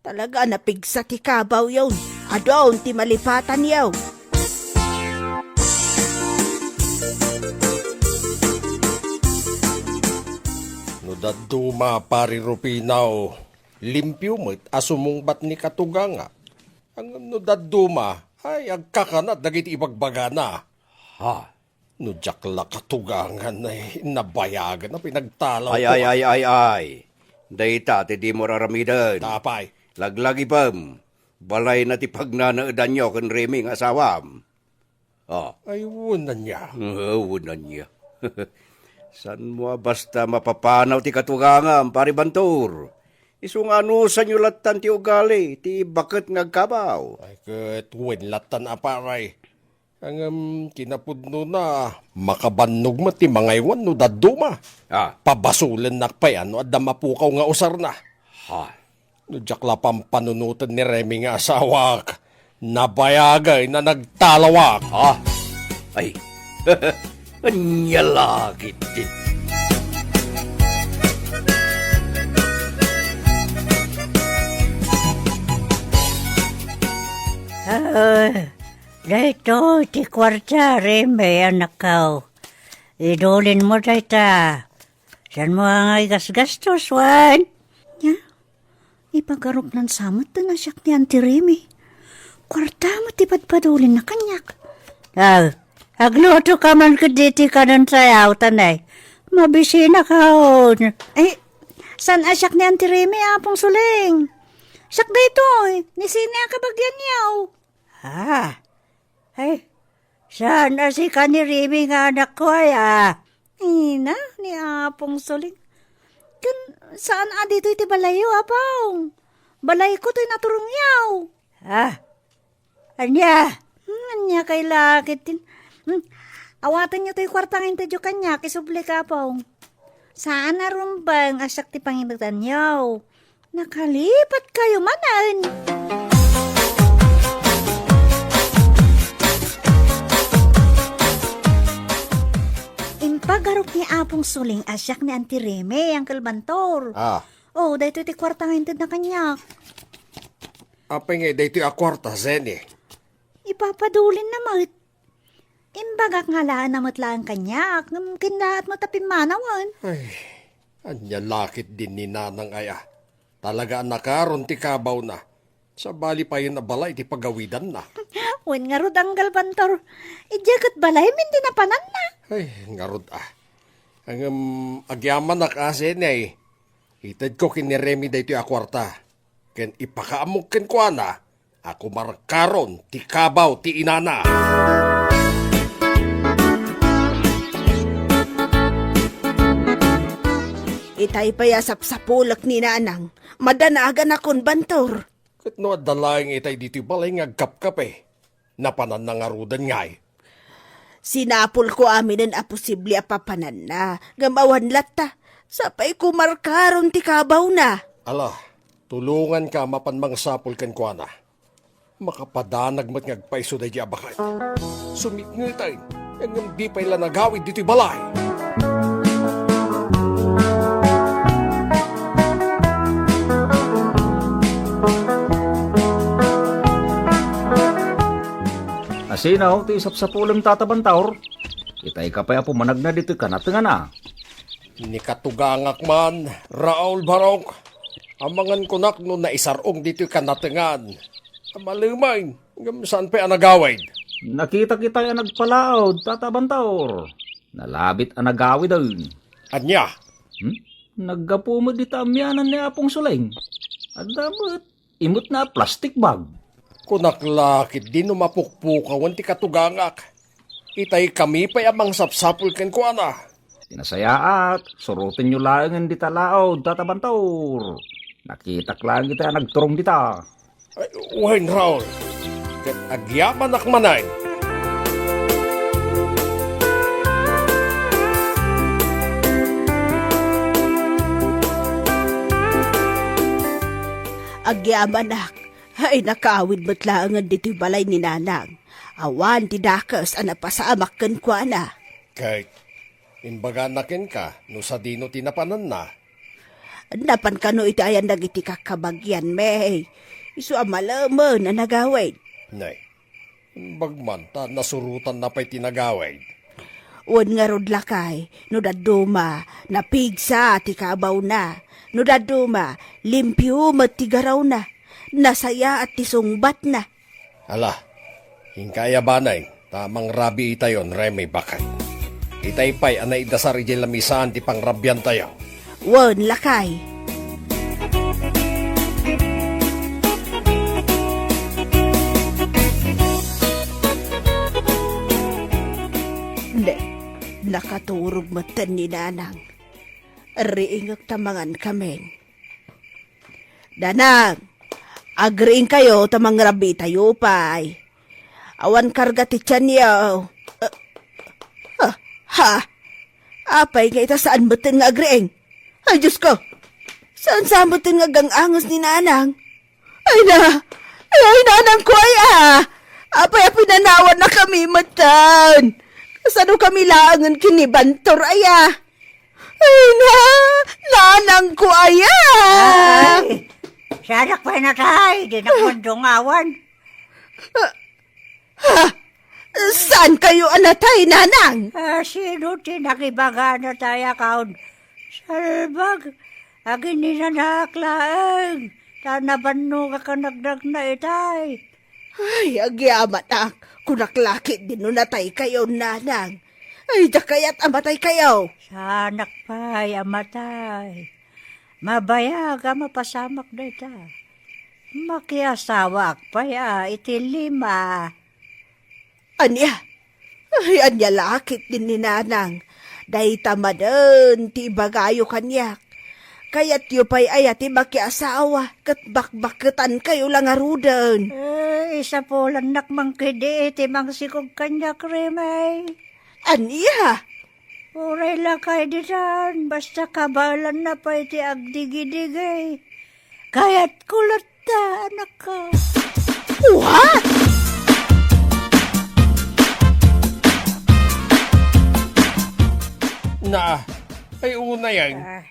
Talaga a napigsa ti kabawyo. Adun ti malipatanyo. No dadduma, Pari Rufino, limpio met a sumungbat ni katuganga. Ngem no dadduma, ay, agkakanat dagiti ibagbagana. Ha? No diak la katugangan, ay, nabayagen a pinagtalaw Ay, ko. ay, ay, ay, ay. Dayta ti dimo raramiden. Apay? Laglagipem. Balayna ti pagnanaedanyo ken Remy nga asawam. Oh. Ay, wen ania. Eh, wen ania. Saanmo a basta mapapanaw ti katugangam, Pari Bantor? Isu nga anusanyo lattan ti ugali ti baket nga agkabaw. Ay, ket wen lattan a, Pari. Ngem kinapudnona, makabannog met ti mangaywan no dadduma. Ah. Pabasolennak pay a no adda mapukaw nga usarna. Ha? No diak la pampanunoten ni Remy nga asawak, nabayagay a nagtalawak. Ah? Ay, ania la ketdi? Ah, Daytoy ti kuarta, Remy, anakko. Idulinmo dayta. Saanmo nga igasgastos, wen? Nia, ipagarupnan sa met ti nasiak ni Auntie Remy. Kuarta met ti padpadulinna kaniak. Ah, agluto ka man ket ditoy kanon sayaw, tanay. Mabisinak, aon. Ay, saan a siak ni Auntie Remy, Apong Suling? Siak daytoy, ni Sine a kabagianyo. Ah, ay, saan a sika ni Remy nga anakko, ay, ah? Ina, ni Apong Suling. Ken saan a ditoy ti balayyo, Apong? Balayko toy naturongyo. Ah, ania? Hmm, ania kay lakit din? Hmm, awatenyo toy kuarta nga intedyo kaniak, isubli ka, Apong. Saan a rumbeng a siak ti panginutanyo. Nakalipat kayo manen. Impagarok ni Apong Suling a siak ni Auntie Remy, Uncle Bantor. Ah. Oh, daytoy ti kuarta nga intedna kaniak. Apay nga daytoy a kuarta, Zenny? Ipapadulin na met. Imbagak nga alaen a met laeng kaniak, ngem kinlaat met a pimmanawen. Ay, ania lakit din ni Nanang aya. Talaga a nakaron ti kabawna. Sabali payen a balay ti pagawidanna. Wen ngarud, Uncle Bantor. Idiay ket balaymi ti napananna. Ay, ngarud a. Ngem agyamanak a, Zenny. Itedko ken ni Remy daytoy a kuarta. Ken ipakaammok kenkuana a kumarkaron ti kabaw ti inana. Itay pay a sapsapulek ni Nanang, madanaganakon, Bantor. Ket no adda laeng itay ditoy balay nga agkapkape, napananna ngaruden ngay? Sinapulko aminen a posible a papananna, ngem awan latta. Sapay kumarkaron ti kabawna. Ala, tulonganka mapan mangsapul kenkuana. Makapadanag met nga agpayso daydi a baket. Sumitngeten, ngem di pay la nagawid ditoy balay. Asino ti sapsapulem, Tata Bantor? Itay ka pay a pumanagna ditoy kanatengan a. Ni katugangak man, Raul Barok, amangan kunak no naisar-ong ditoy kanatengan. Malemen, ngem saan pay a nagawid? Nakitak itay a nagpalaod, Tata Bantor. Nalabit a nagawiden. Ania? Hmm? Naggapu met dita amianan ni Apong Suleng. Adda met imutna a plastic bag. Kunak la ketdi no mapukpukawen ti katugangak. Itay kami pay a mangsapsapul kenkuana. Ti nasayaat, surotenyo laengen dita laod, Tata Bantor. Nakitak laeng ita a nagturong dita. Ay, wen, Raul. Ket agyamanak manen. Agyamanak. Ay, nakaawid met laengen ditoy balay ni Nanang. Awan ti dakes a napasamak kenkuana. Ket imbagana kenka no sadino ti napananna? Napan kano iti ayan dagiti kakkabagianmi. Isu a malemen a nagawid. Nay, imbag man ta nasurotanna pay ti nagawid. Wen ngarud, lakay, no dadduma, napigsa ti kabawna. No dadduma, limpio met ti garawna. Nasayaat ti sungbatna. Ala, inka aya banay, ta mangrabii itayon, Remy, baket. Itay pay a naidasar idiay lamisaan ti pangrabiantayo. Wen, lakay. Ne, nakaturog metten ni Nanang. Riingek ta mangankamin. Nanang, agriingkayo ta mangrabiitayo pay. Awan karga ti tianyo. Eh, ha? Ha? Apay nga ita saan metten nga agriing? Ay, Diyos ko! Saan sa metten nga agang-anges ni Nanang? Ay na! Ay, ay, Nanang ko, ay, ah! Apay a pinanawannakami metten? Kasano kami laengen ken ni Bantor, ay, ah? Ay na, Nanang ko aya! Ay, sadak pay natay, di nakmandungawan. Ha? Saan kayo a natay, Nanang? Ah, sino ti nakibaga natay a kaon? Salbag, agininanak laeng, ta nabannogak a nagdagna itay. Ay, agyamanak, kunak la ketdin no nataykayo, nanang. Ay, diak kayat a mataykayo. Saanak pay a matay. Mabayag a mapasamak dayta. Makiasawaak pay a iti lima. Ania? Ay, ania la ketdin ni nanang. Dayta manen ti ibagayo kaniak. Kayatyo pay aya ti makiasawa, ket bakbaketankayo la ngaruden. Eh, isapulannak man ketdi iti mangsikog kaniak, Remay. Ania? Uray lakay ditan, basta kabaelanna pay ti agdigidigi. Kayatko latta, anakko. What? Na, ay, unay, ay. Ah.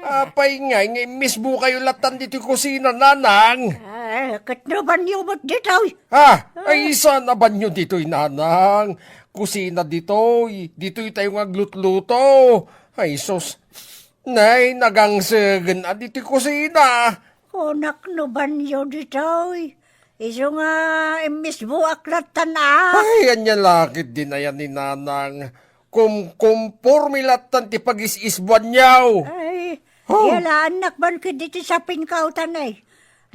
Apay ngay nga immisbokayo lattan ditoy kusina, nanang? Ah, ket no banyo met ditoy. Ah, ay, saan a banyo ditoy, nanang? Kusina ditoy. Ditoy tayo nga aglutluto. Ay, sus. Nay, nagangsegen a ditoy kusina. Kunak no banyo ditoy. Isu nga immisboak lattan a. Ay, ania la ketdin aya ni nanang. Kumkumporme lattan ti pagis-isbuanyo. Ay, oh. Yalaannak man ketdi ti sapinkaw, tanay.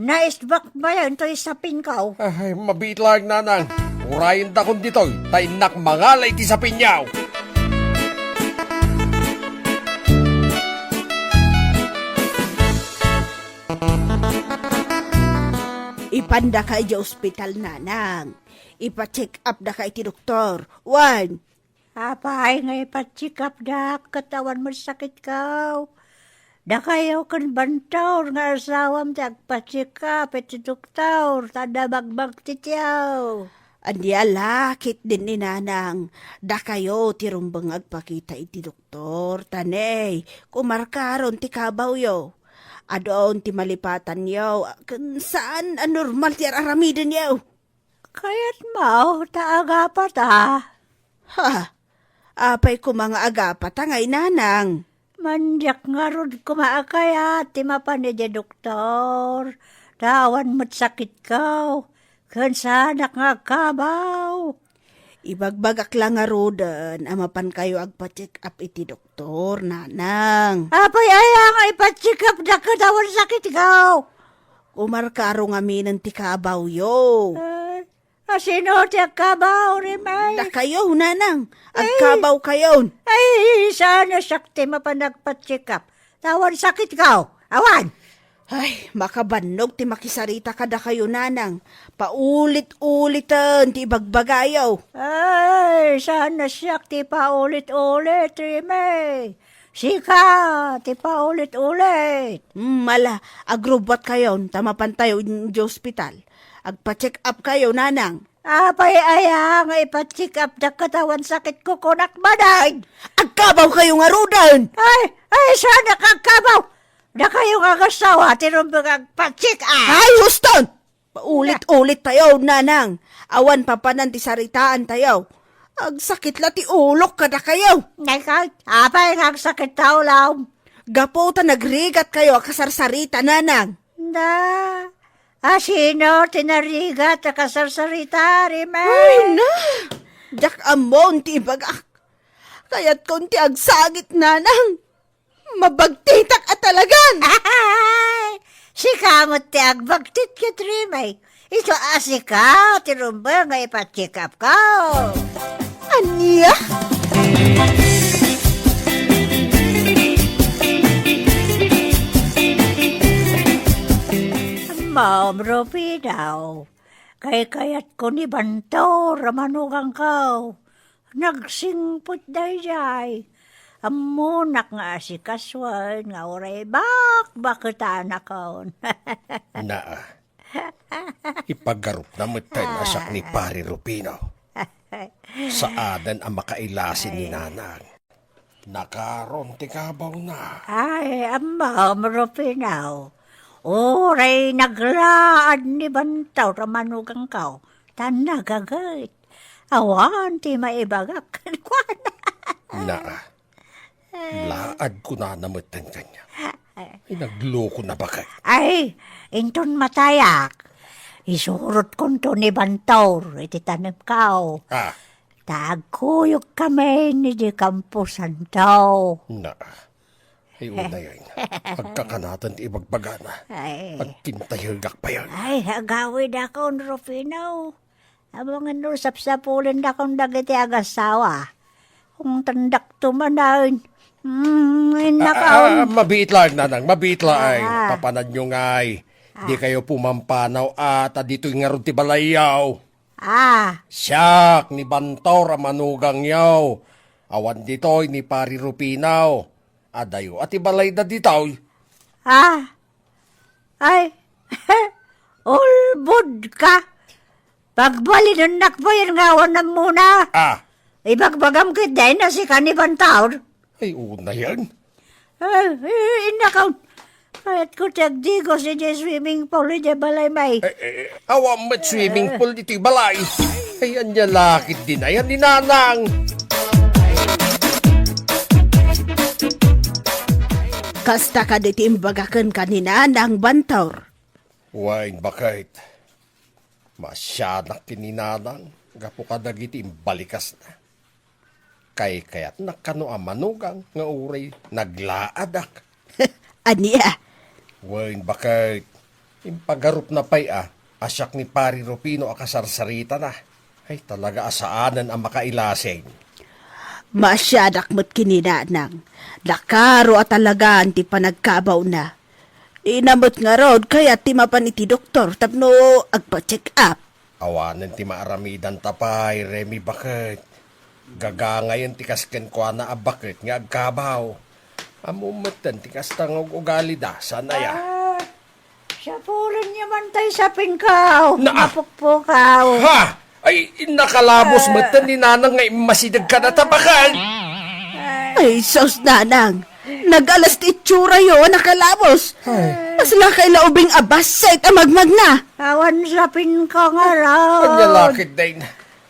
Naisbak mayan toy sapinkaw. Ay, mabiit laeng, nanang. Urayendakon ditoy, ta innak mangala iti sapinyo. Ipandaka idiay ospital, nanang. Ipa-check up daka iti doktor. Wen, apay nga ipa-check up dak ket awan met sakitkaw? Dakayo ken Bantor nga asawam ti agpa-check up iti doktor, ta adda bagbagtityo. Ania la ketdin ni nanang, dakayo ti rumbeng nga agpakita iti doktor, ta ne, kumarkaron ti kabawyo. Adun ti malipatanyo, ken saan a normal ti ar-aramidenyo. Kayatmo ta agapata? Ha? Apay koma nga agapata ngay, nanang? Mandiak ngarud koma a kayat ti mapan idiay doktor. Ta awan met sakitko, ken saanak nga agkabaw. Ibagbagak la ngaruden a mapankayo agpa-check up iti doktor, nanang. Apay aya nga ipa-check up dak ket awan sakitko? Kumarkaro ngaminen ti kabawyo. Ay, a sino ti agkabaw, Rimay? Dakayo, nanang. Ay. Agkabawkayon. Ay, saan a siak ti mapan agpa-check up? Ta awan sakitko. Awan. Ay, makabannog ti makisarita kadakayo, nanang. Paulit-uliten ti ibagbagayo. Ay, saan a siak ti paulit-ulit, Rimay. Sika ti paulit-ulit. Hmm, ala, agrubbuatkayon, ta mapantayo idiay ospital. Agpa-check up kayo, nanang. Apay aya nga ipa-check up dak ket awan sakitko, kunak manen? Agkabawkayo ngaruden! Ay, ay, saanak agkabaw? Dakayo nga agasawa ti rumbeng agpa-check up. Ay, huston! Paulit-ulit tayo, nanang. Awan papanan ti saritaan tayo. Agsakit la ti ulok kadakayo. Nay, kay, apay nga agsakit ta ulom? Gapu ta nagrigatkayo a kasarsarita, nanang. Na, a sino ti narigat a kasarsarita, Rimay? Ay, na! Diak ammon ti ibagak. Kayatkon ti agsangit, nanang. Mabagtitak a talagan! Sika met ti agbagtit ket Rimay. Isu a sika ti rumbeng nga ipa-check up ko. Ania? Ma'am Rufino, kaykayatko ni Bantor a manugang ko. Nagsingpet daydiay. Ammonak nga asikasuen nga uray bakbaketanakon. Naa. Ipagarupna met tayo nga siak ni Pari Rufino. Saanen a makailasi ni Nanang. Nakaron ti kabawna. Ay, ammom, Rufino. Uray naglaad ni Bantor a manugangko, ta nagaget. Awan ti maibagak kenkuana. Naa. Laad kunana metten kaniak. Ay, nagloko na bakay. Ay, inton matayak, Isurotkonto ni Bantor iti tanemko. Ah. Ta agkuyogkami idiay kamposanto. Na, ay, unay, ay. Agkakanaten ti ibagbagana. Ay. Agkintayegak payen. Ay, agawidakon, Rufino. Amangan no sapsapulendakon dagiti agassawa. Kung tandakto manen. Mm, innakon. Ah, ah, mabiit laeng, nanang, mabiit laeng. Ah. Papananyo ngay. Ah. Dikayo pumampanaw a ta ditoy ngarud ti balayyo. Ah. Siak ni Bantor a manugangyo. Awan ditoy ni Pari Rufino. Adayo a ti balayda ditoy. Ah. Ay. Ulbodka. Pagbalinennak payen nga awan ammona. Ah. Ibagbagam ketdin a sika ni Bantor. Ay, unayen. Ah, eh, innakon. Kayatko ti agdigos idiay swimming pool idiay balaymi. Eh, eh, awan met swimming pool ditoy balay. Ay, ania la ketdin aya ni Nanang. Kasta kadi ti imbaga kenka ni Nanang, Bantor? Wen, baket. Maasianak ken ni Nanang gapu kadagiti imbalikasna. Kaykayatnak kano a manugang nga uray naglaadak. Ania? Wen, baket. Impagarupna pay a, a siak ni Pari Rufino a kasarsaritana. Ay, talaga a saanen a makailasing. Maasiadak met ken ni Nanang. Dakaro a talagaan ti panagkabawna. Dina met ngarud kayat ti mapan iti doktor tapno agpa-check up. Awanen ti maaramidanta pay, Remi, baket. Gagangayen ti kas kenkuana a baket nga agkabaw. Ammom metten ti kasta nga ug-ugalida, saan aya? Ah, sapulenyo man tay sapinkaw, Na, ah. Mapukpukaw. Ha! Ay, nakalabos Ah. metten ni Nanang nga immasideg kadata, baket. Ay, sus, Nanang. Nag-alas ti itsura'yo a nakalabos. Ay. Kasla kay la ubing a bassit a magmagna. Awan sapinkaw ngarud. Ania la ketdin.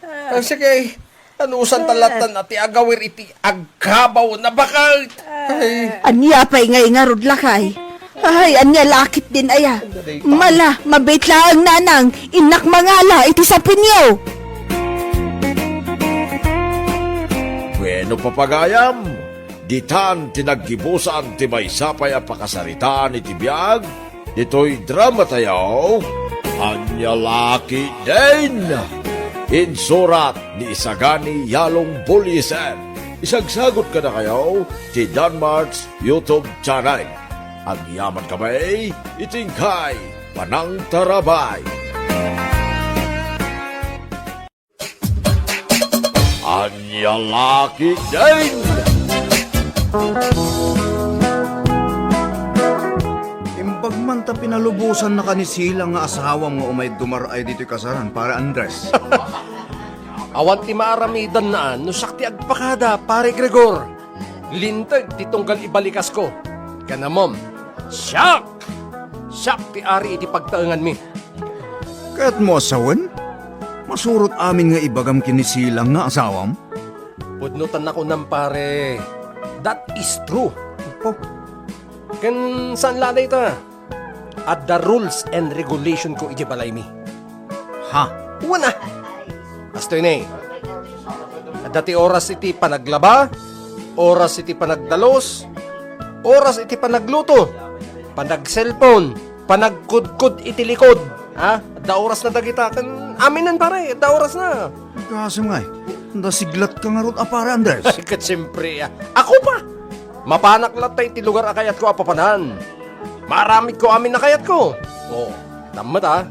Ah, sige, anusan ta latta ti agawir iti agkabawna, baket. Ay. Ania pay ngay ngarud, lakay? Ay, ania la ketdin aya? Mala, mabiit laeng, Nanang, innak mangala iti sapinyo. Bueno, papagayam, ditan ti naggibusan ti maysa pay a pakasaritaan iti biag ditoy dramatayo, Ania la ketdin? Insurat ni Isagani Yalong Bullieser. Isagsagut kadakayo ti Danmart's YouTube channel. Agyamankami iti inkay panangtarabay. Ania la ketdin? Imbag man ta pinalubosannak ni Silang nga asawam nga umay dumar-ay ditoy kasaran, Pare Andres. Awan ti maaramidanna no siak ti agpakada, Pare Gregor. Linteg ti tunggal ibalikasko. Kanamom, siak! Siak ti ari iti pagtaenganmi. Kayatmo a sawen? Masurot amin nga ibagam ken ni Silang nga asawam? Pudno ta nakunam, pare. That is true. Apo. Ken saan la dayta? Adda rules and regulation ko idiay balaymi. Ha? Wen a. Kastoy ni. Adda ti oras iti panaglaba, oras iti panagdalus, oras iti panagluto, panagselpon, panagkudkod iti likod. Ha? Adda oras na dagita. Ken aminen, pare, adda oras na. Kasim ngay, nasiglat ka ngarud a, Pare Andres. Ay, ket siyempre, ah. Ako pa! Mapanak latta iti lugar a kayatko a papanan. Maaramidko amin a kayatko. Oh, tammet, ah.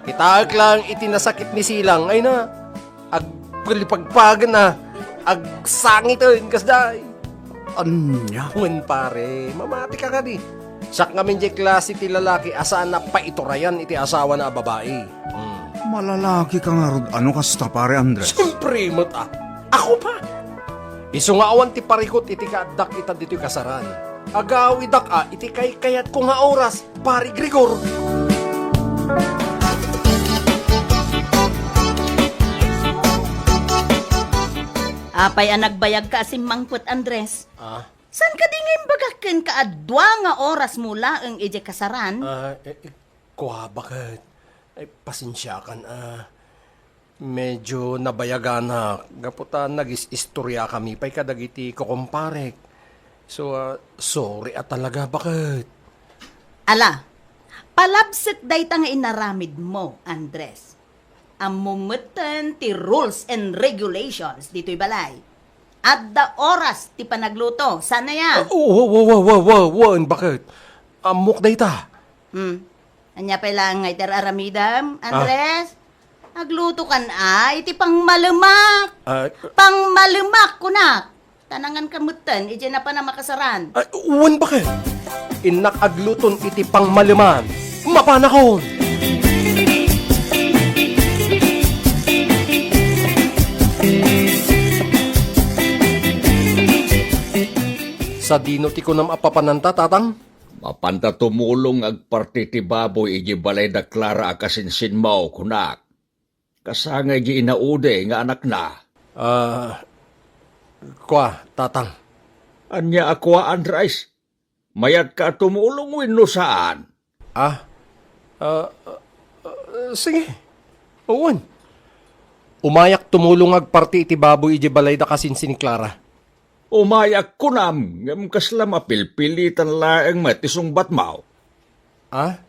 Kitaek lang iti nasakit ni Silang, ay na, agpalipagpagen a, agsangiten, kasday. Ania? Wen, pare, mamati ka kadi. Siak ngamin diay klase ti lalaki a saan a paiturayan iti asawana a babai. Hmm. Malalaki ka ngarud a no kasta, Pare Andres? Siyempre met a. Ako pa. Isu nga awan ti parikut iti kaaddak ita ditoy kasaran. Agawidak a iti kaykayatko nga oras, Pare Gregor. Apay a nagbayagka a simmangpet, Andres? Ah? Saan kadi nga imbagak kenka a dua nga orasmo laeng idiay kasaran? Ah, eh, eh, kua, baket. Ay, pasensiakan, ah. Medyo nabayaganak gapu ta nagis-istoriakami pay kadagiti kukumparek. So, ah, sorry a talaga, baket. Ala, palabsek dayta nga inaramidmo, Andres. Ammom metten ti rules and regulations ditoy balay. Adda oras ti panagluto, saan aya? Ah, wa-, wa-, wa-, wa-, wa-, wen, baket. Ammok dayta. Hmm. Ania pay laeng nga iti ar-aramidem, Ah. Andres? Aglutokan a iti pangmalemak. Ah. Pangmalemak, kunak. Ta nangan ka metten idiay napan a makasaran. Ay, wen, baket. Innak agluton iti pangmaleman. Mapanakon. Sadino ti kunam a papananta, Tatang? Mapanta tumulong nga agparti ti baboy idiay balay da Clara a kasinsinmo, kunak. Kasangay di inaude nga anakna. Ah, kua, Tatang. Ania a kua, Andres? Mayatka a tumulong wenno saan? Ah? Ah, ah, ah, sige. Wen. Umayak tumulong nga agparti iti baboy idiay balay da kasinsin ni Clara. Umayak kunam, ngem kasla mapilpilitan laeng met ti sungbatmo. Ah?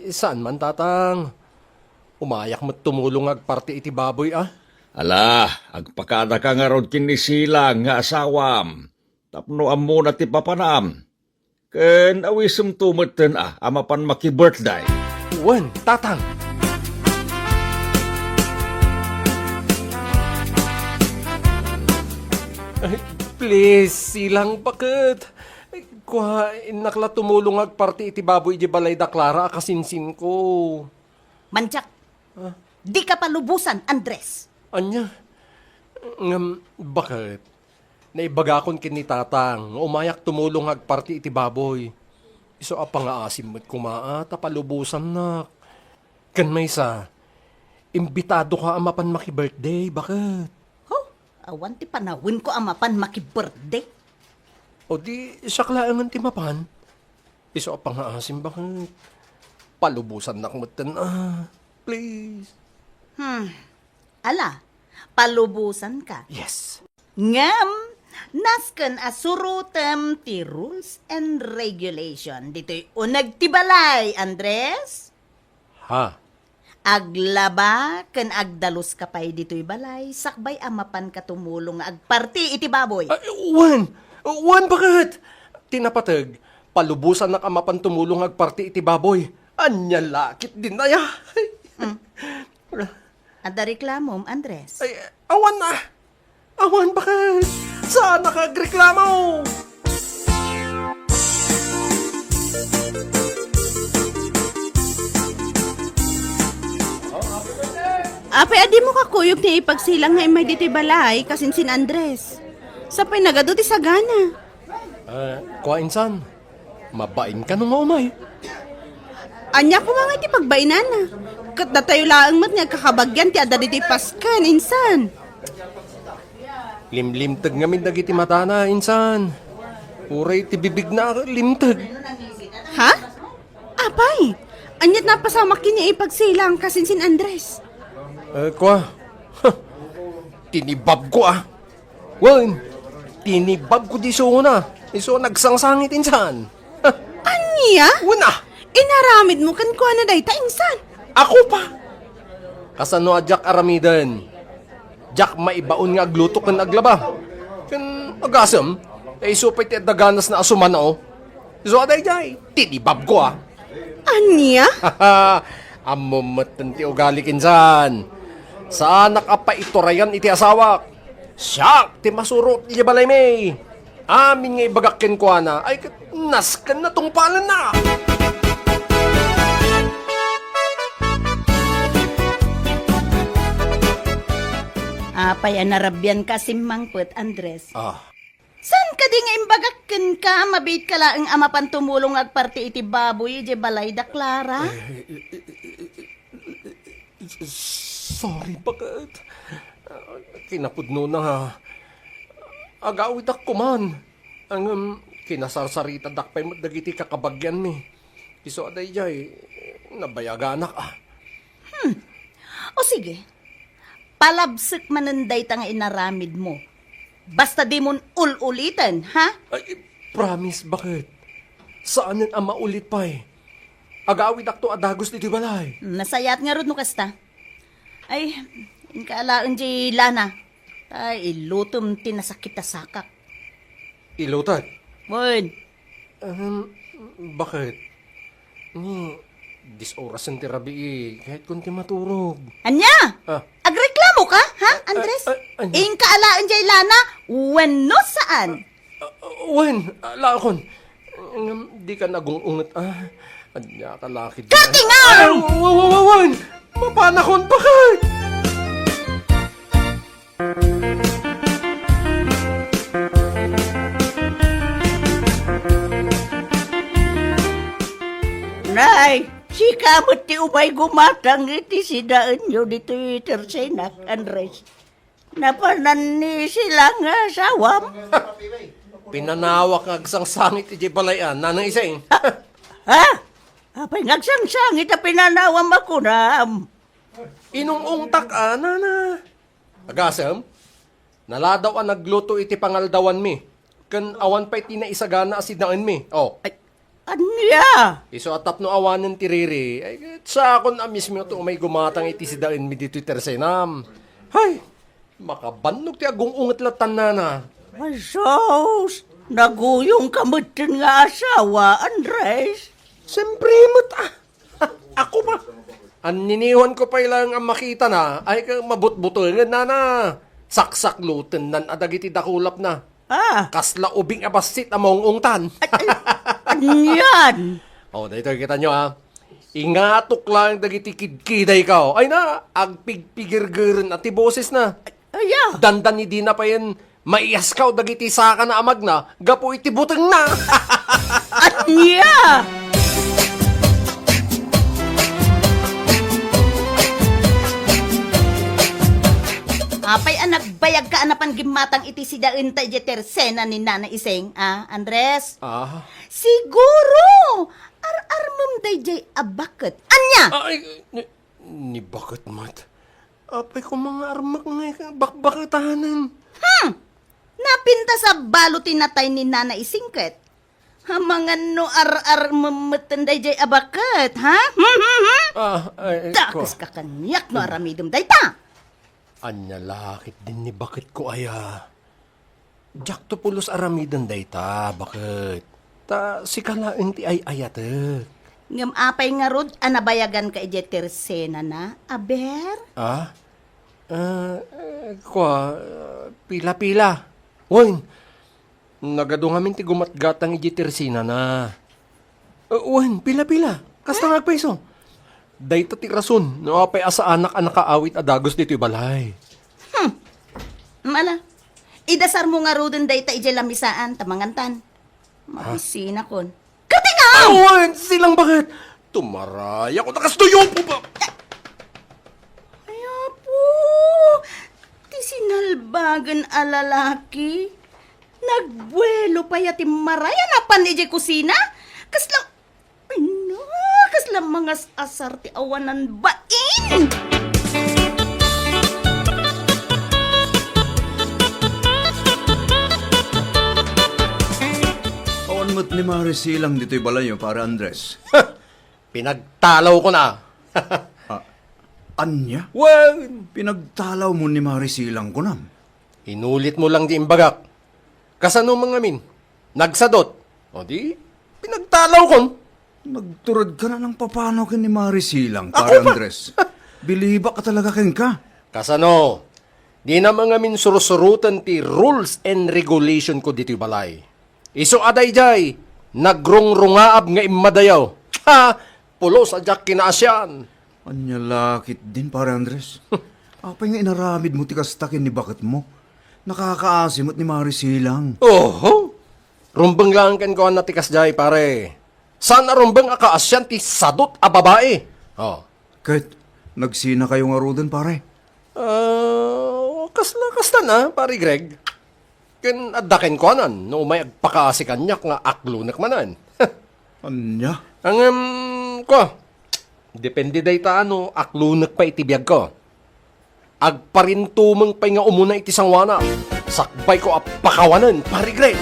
Saan man, Tatang. Umayak met tumulong nga agparti iti baboy, ah. Ala, agpakadaka ngarud ken ni Silang nga asawam, tapno ammona ti papanam. Ken awisemto metten a, a mapan maki-birthday. Wen, Tatang. Ay, please, Silang, baket. Ay, kua, innak la tumulong nga agparti iti baboy iti balay da Clara a kasinsinko. Mandiak. Ah? Dika palubosan, Andres. Ania? Ngem, baket? Naibagakon ken ni Tatang nga umayak tumulong nga agparti iti baboy. Isu a pangaasim met koma a ta palubosannak. Ken maysa, imbitadoka a mapan maki-birthday, baket? Huh? Awan ti panawenko a mapan maki-birthday. O di, siak laengen ti mapan. Isu a pangaasim, baket? Palubosannak metten, ah. Please. Hmm. Ala, palubosanka. Yes. Ngem, nasken a surotem ti rules and regulation ditoy uneg ti balay, Andres. Ha? Aglaba ken agdaluska pay ditoy balay sakbay a mapanka tumulong nga agparti iti baboy. Ay, wen! Wen, baket? Ti napateg, palubosannak a mapan tumulong nga agparti iti baboy. Ania la ketdin aya? Hmm. Adda reklamom, Andres? Ay, awan a. Awan, baket. Saanak a agreklamo. Apay a dimo kakuyog ti ipagsilang nga immay ditoy balay, kasinsin Andres? Sapay nagadu ti sagana. Ah, kua insan, mabain kano nga umay? Ania koma nga iti pagbainana? Ket datayo laeng met nga agkakabagian ti adda ditoy pasken, insan. Limlimteg ngamin dagiti matana, insan. Uray ti bibigna a limteg. Ha? Apay, aniat napasamak ken ni ipagsilang kasinsin Andres? Eh, kua. Huh. Tinibabko, ah. Wen, tinibabko di sungona. Isu nagsangsangit insan. Huh. Ania? Una. Inaramidmo kenkuana dayta insan? Ako pa. Kasano a diak aramiden? Diak maibaon nga agluto ken aglaba. Ken agasem, ta isu pay ti adda ganasna a sumannao. Isu a daydiay, tinibabko, ah. Ania? Ammom metten ti ugali kinsan. Saanak a paiturayan iti asawak. Siak ti masurot iti balaymi. Amin nga ibagak kenkuana, ay ket nasken natungpalenna. Apay a narabianka a simmangpet, Andres? Ah. Saan kadi nga imbagak kenka a mabiit ka laeng a mapan tumulong nga agparti iti baboy idiay balay da Clara? Eh, eh, eh, eh, eh, eh, Sorry, baket. Ah, kinapudnona, agawidak koman. Ngem, kinasarsaritadak pay met dagiti kakabagianmi. Isu a daydiay, nabayaganak, ah. O sige, palabsek manen dayta nga inaramidmo. Basta dimon ul-uliten, ha? Ay, promise, baket. Saanen a maulit pay. Agawidakto a dagus ditoy balay. Nasayaat ngarud no kasta. Ay, inka alaen diay lana. Ay, ilutom ti nasakit a sakak. Ilutek? Wen. Ahem, baket? Ni, dis orasen ti rabii, kayatko ti maturog. Ania? Ah. Agreklamo ka, ha, Ah, Andres? ah, ah, ania? Inka alaen diay lana, wenno saan? Ah, ah, wen, alaekon. Ngem, dika nagung-unget, ah. Ania ka laki di Katingaw! Ay, wa-, wa-, wa-, wen! Mapanakon, baket! Nay, sika met ti umay gumatang iti sidaenyo ditoy Tercena, Andres. Napanan ni Silang nga asawam? Pinanawak nga agsangsangit iti balay, a, Nanang Ising. Ha? Ha? Apay nga agsangsangit a pinanawam a kunam? Inung-ungtak, a, nana. Agasem, naladaw a nagluto iti pangaldawanmi, ken awan pay ti naisagana a sidaenmi. Oh. Ay, ania? Isu a tapno awanen ti riri, ay, saakon a mismo ti umay gumatang iti sidaenmi ditoy Tercenam. Hay, makabannog ti agung-unget latta, nana. Ay, sus! Naguyong ka metten nga asawa, Andres. Siyempre met, ah. Ako ba? Anniniwan ko pay laeng a makitana, ay ka mabutbutengen, nana. Saksaklotennan a dagiti dakulapna. Ah. Kasla ubing a bassit a maung-ungtan. Ay, ay, anian? Oh, daytoy, kitanyo, ah. Ingatok laeng dagiti kidkidayko. Ay na, agpigpigirgeren a ti bosesna. Aya. Dandani dina payen maiyaskaw dagiti sakana a magna gapu iti butengna. Ania? Apay a nagbayagka a napan gimmatang iti sidaenta idiay Tercena ni Nana Iseng, a, Andres? Ah. Siguro, ar-armem daydiay a baket. Ania? Ay, ni, ni baket met. Apay koma nga armak nga bakbaketanen. Hmm! Napintas a balo ti natay ni Nana Ising ket. Amangan no ar-armem metten daydiay a baket, ha? Hmm, hmm, hmm? Ah, ay, ay, Dakes kua. Ka kaniak no aramidem dayta. Ania la ketdin ni baketko aya? Diakto pulos aramiden dayta, baket. Ta sika laeng ti ay-ayatek. Ngem apay ngarud a nabayaganka idiay Tercenana, aber? Ah? Ah, eh, kua, ah, pila-pila. Wen, nagadu ngamin ti gumatgatang idiay Tercenana. Eh, wen, pila-pila. Kasta nga agpayso. Dayta ti rason no apay a saanak a nakaawit a dagus ditoy balay. Hmm. Mala, idasarmo ngaruden dayta idiay lamisaan, ta mangantan. Ha? Mabisinakon. Katingaw! Awan, silang baket! Tumaray ako, nakastuyo po ba? Ay, apo! Ti sinalbagan a lalaki. Nagbuelo pay a timmaray a napan idiay kusina. Kasla, ay na, kasla mangas-asar ti awanan bain. Awan met ni Mari Silang ditoy balayo, Pare Andres. Pinagtalawkon a. Ah, ania? Wen! Pinagtalawmo ni Mari Silang kunam? Inulitmo lang ti imbagak. Kasano mangamin? Nagsadot. O di, pinagtalawkon. Nagturedka na nang papano ken ni Mari Silang, Pare Andres. Bilibak a talaga kenka. Kasano? Dina mangamin sursuroten ti rules and regulation ko ditoy balay. Isu a daydiay, nagrungrungaab nga immadayo. Ha! Pulos a diak kinaasian. Ania la ketdin, Pare Andres? Apay nga inaramidmo ti kasta ken ni baketmo? Nakakaasi met ni Mari Silang. Oho! Rumbeng laeng kenkuana ti kasdiay, pare. Saan a rumbeng a kaasian ti sadot a babai. Oh. Ket, nagsinakayo ngaruden, pare? Ah, kasla, kasta na, Pare Greg. Ken adda kenkuanan, no umay agpakaasi kaniak nga aklonek manen. Ania? Ngem, kua, depende dayta no aklonek pay iti biagko. Agparintumeng pay nga umuna iti sangoana. Sakbayko a pakawanen, Pare Greg.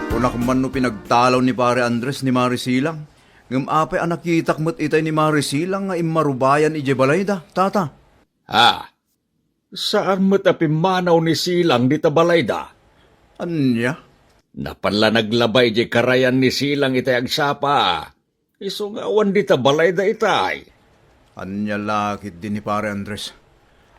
Kunak man no pinagtalaw ni Pare Andres ni Mari Silang. Ngem apay a nakitak met itay ni Mari Silang nga immarubayan idiay balayda, tata? Ah, saan met a pimmanaw ni Silang dita balayda. Ania? Napan la naglaba idiay karayan ni Silang itay agsapa. Isu nga awan dita balayda itay. Ania la ketdi ni Pare Andres?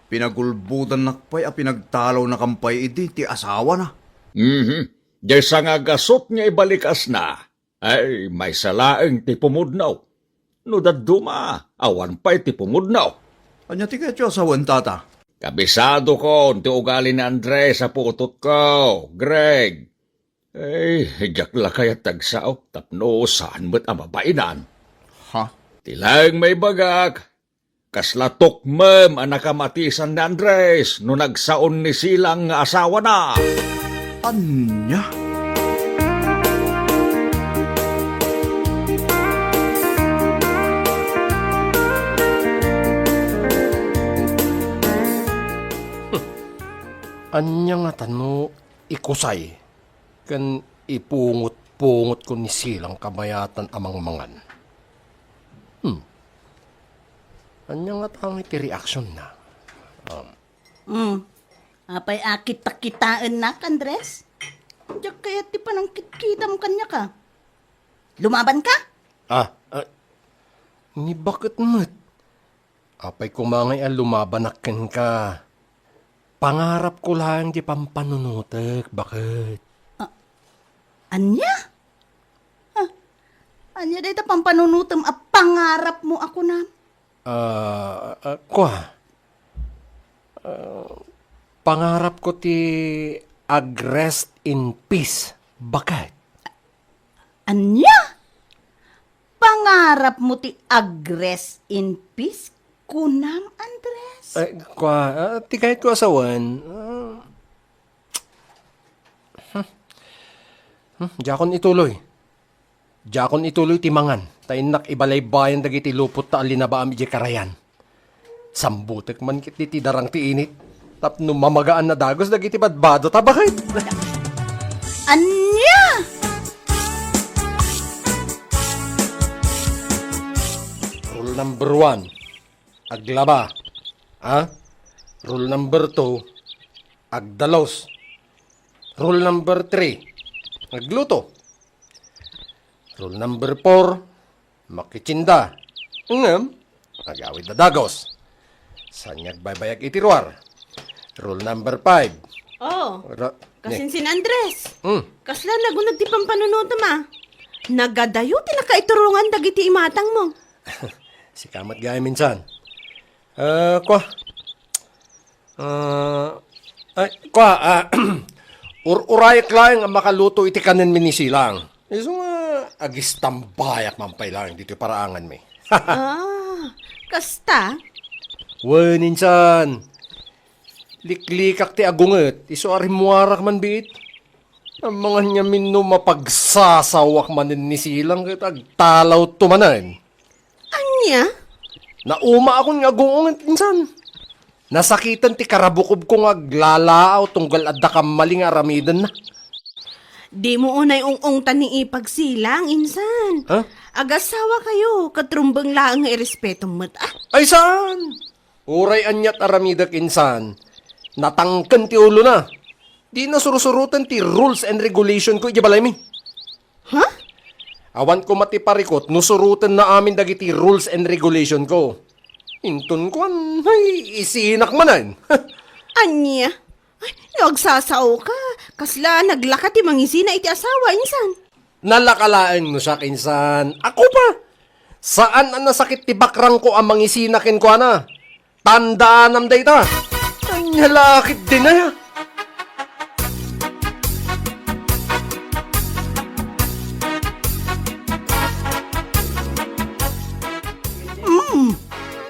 Pinagulbodannak pay a pinagtalawnakan pay idi ti asawana. Mhm. Diay sangagasut nga ibalik asna. Ay, maysa laeng ti pumudno. No dadduma, awan pay ti pumudno. Ania ti kayatyo a sawen, tata? Kabisadokon ti ugali ni Andres a putotko, Greg. Ay, diak la kayat agsao tapno saan met a mabainan. Ha? Ti laeng maibagak, kasla tukmem a nakamatisan ni Andres no nagsaon ni Silang nga asawana. Ania? Ania ngata no ikusay ken ipungot-pungot ko ni Silang kabayatan a mangmangan. Hmm. Ania ngata ngay ti reaksionna? Um. Hmm. Apay a kitakitaennak, Andres? Diak kayat ti panangkitkitam kaniaka. Lumabanka? Ah, ah, ni baket met. Apay koma ngay a lumabanak kenka? Pangarapko laeng ti pampanunotek, baket. Ah, ania? Ah, ania dayta pampanunotem a pangarapmo a kunam? Ah, ah, kua. Ah, pangarapko ti ag-rest in peace, baket. Ania? Pangarapmo ti ag-rest in peace, kunam, Andres? Eh, kua, ah, ti kayatko a sawen, ah, hmm. Hmm, diakon ituloy. Diakon ituloy ti mangan, ta innak ibalaybayan dagiti lupot ta allinabaam idiay karayan. Sambutek man ketdi ti darang ti init tapno mamagaan a dagus dagiti badbado ta, baket. Ania? Rule number one, aglaba. Ha? Rule number two, agdalus. Rule number three, agluto. Rule number four, makitsinda. Ngem, agawid a dagus. Saan nga agbaybayag iti ruar? Rule number five. Oh, ra-, kasinsin Andres. Hmm. Kasla nagunag ti pampanunotem a. Nagadayo ti nakaiturongan dagiti imatangmo. Sika met gayam insan. Eh, kua. Ah, ay, kua, ah, ur-urayek laeng a makaluto iti kanenmi ni Silang. Isu nga agistambayak man pay laeng ditoy paraanganmi. Ah, kasta? Wen, insan. Liklikak ti agunget, isu a rimmuarak man biit. Amangan ngamin no mapagsasawak manen ni Silang ket agtalawto manen. Ania? Naumaakon nga agunget insan. Nasakiten ti karabukobko nga aglalaaw tunggal adda kammali nga aramidenna. Dimo unay ung-ungtan ni Ipag Silang, insan. Ha? Agasawakayo, ket rumbeng laeng nga irespetom met, ah. Ay, saan? Uray aniat aramidek insan, natangken ti ulona. Dina sursuroten ti rules and regulation ko idiay balaymi. Ha? Awan koma ti parikut no surotenna amin dagiti rules and regulation ko. Inton kuan, ay, isinak manen. Ania? Ay, no agsasaoka, kasla naglaka ti mangisina iti asawa, insan. Nalaka laeng no siak, insan. Ako pa. Saan a nasakit ti bakrangko a mangisina kenkuana. Tandaanam dayta. Ania la ketdin aya? Hmm.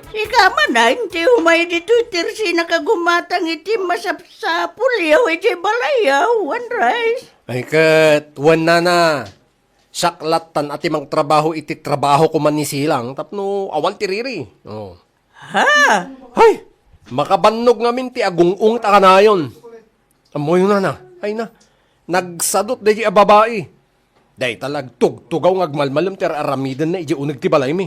Sika manen ti umay ditoy ti sinakagumatang iti masapsapulyo iti balayo, Andres. Ay ket, wen nana. Siak lattan a ti mangtrabaho iti trabaho koma ni Silang tapno awan ti riri. Oh. Ha? Hay! Makabannog ngamin ti agung-ungit a kanayon. Ammoyo, nana. Ay na. Nagsadut daydi a babai. Dayta la agtugtugaw nga agmalmalem ti ar-aramidenna idiay uneg ti balaymi.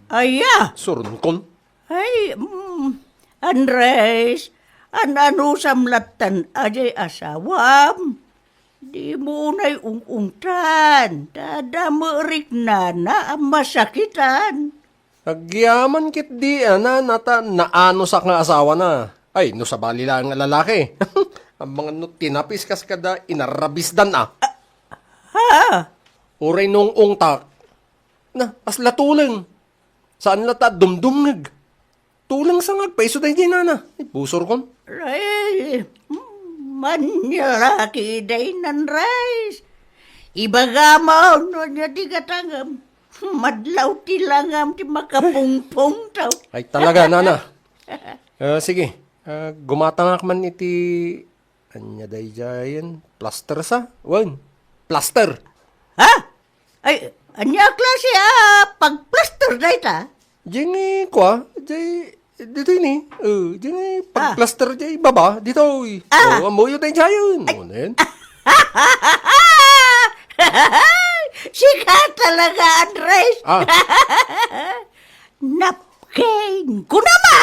Aya? Surunkon. Ay, mm, Andres, an-anusam lattan a diay asawam? Dimo unay ung-ungtan, ta adda met riknana a masakitan. Agyaman ketdi a nana ta naanusak nga asawana. Ay, no sabali laeng a lalaki. Amangan no tinapis kas kada inarabisdan a. Ha? Uray nung-ungtak. Na, kasla tuleng. Saan la ta dumdumngeg. Tuleng sa nga agpaiso daydi nana. Ay, busorkon. Ay, mm, manyalaki day nan rice. Ibagam no ania ti gatangem. Madlaw ti langam ti makapungpungtaw. Ay, talaga, nana. Ah, sige. Ah, gumatangak man iti, ania daydiayen? Plaster sa? Wen. Plaster. Ha? Ay, ania a klase a pagplaster dayta? Diay nga kua, diay, ditoy ni. Oh, diay nga pagplaster diay baba, ditoy. Ah. Oh, ammoyo daydiayen. Ay. Oh, nen. Sika talaga, Andres. Ah. Napkin, kunam a!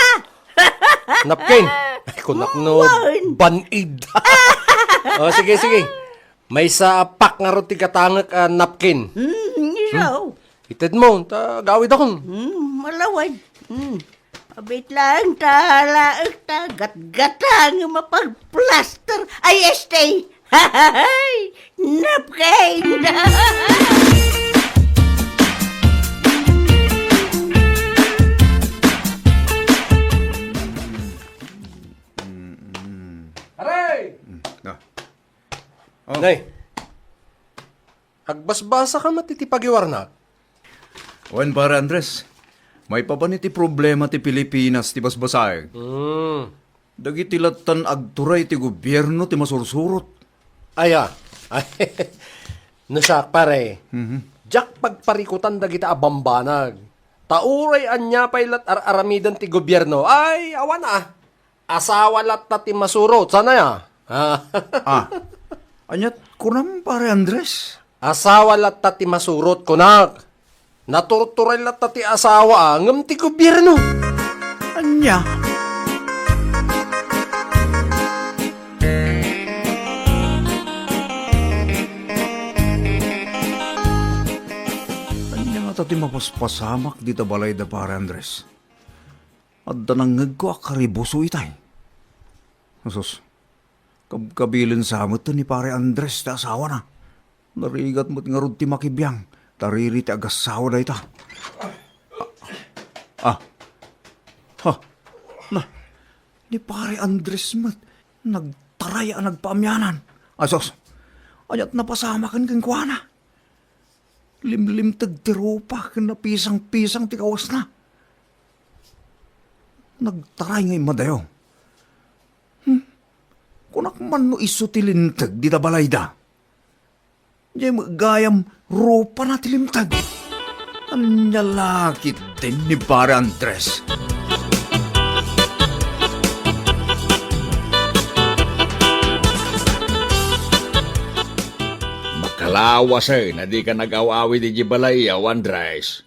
Napkin? Ay, kunak no, wen. Band-aid. Oh, sige, sige. Maysa a pack ngarud ti gatangek a napkin. Hmm, isu. Hmm. Itedmo, ta agawidakon. Hmm, malawad. Hmm. Abit laeng ta, laeng ta, gatgatangem a pagplaster. Ay, este. Napkin! Aray! Mm, ah. Oh. Nay, agbasbasaka met iti pagiwarnak? Wen, Pare Andres, maipapan iti problema ti Pilipinas ti basbasaek. Hmm. Dagiti lattan agturay ti gobierno ti masursurot. Aya. No siak, pare, mhm, diak pagparikutan dagita a bambanag. Ta uray ania pay lat ar-aramiden ti gobierno, ay, awan a. Asawa latta ti masurot, sana ya? Ah. Ah. Aniat kunam, Pare Andres? Asawa latta ti masurot, kunak. Naturturay latta ti asawa, a, ngem ti gobierno. Ania? Ania ngata ti mapaspasamak dita balayda, Pare Andres? Adda nangngegko a karibuso itay. Asus, kabkabilen sa met ni Pare Andres ti asawana. Narigat met ngarud ti makibiang, ta riri ti agassawa dayta. Ah, ah. Ha, na, ni Pare Andres met, nagtaray a nagpaamianan. Asus, aniat napasamaken kenkuana? Limlimteg ti rupa ken napisangpisang ti kawesna. Nagtaray nga immadayo. Hmm? Kunak man no isu ti linteg dita balayda. Diay met gayam rupana ti limteg. Ania la ketdin ni Pare Andres? Makalawasen a dika nag-aw-awid idiay balayyo, Andres.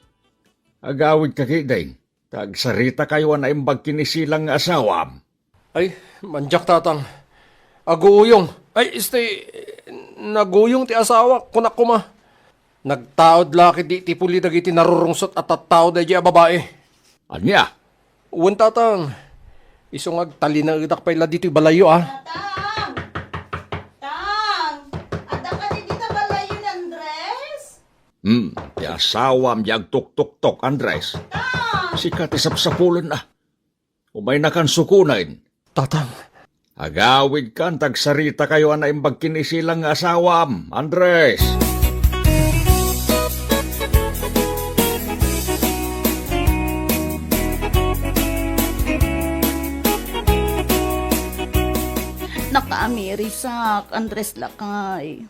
Agawidka ketdin, ta agsaritakayo a naimbag ken ni Silang nga asawam. Ay, mandiak, Tatang. Aguyong. Ay, este, naguyong ti asawak, kunak koma. Nagtaud la ketdi ti puli dagiti narurungsot a tattao daydiay a babai. Ania? Wen, Tatang. Isu nga agtalinaedak pay la ditoy balayyo, a. Tatang! Tang! Adda kadi dita balayyo ni Andres? Hmm, ti asawam ti agtuktuktok, Andres. Tang! Sika ti sapsapulenna. Umaynakan sukonen. Tatang. Agawidkan ta agsaritakayo a naimbag ken ni Silang nga asawam, Andres. Nakaamirisak, Andres lakay.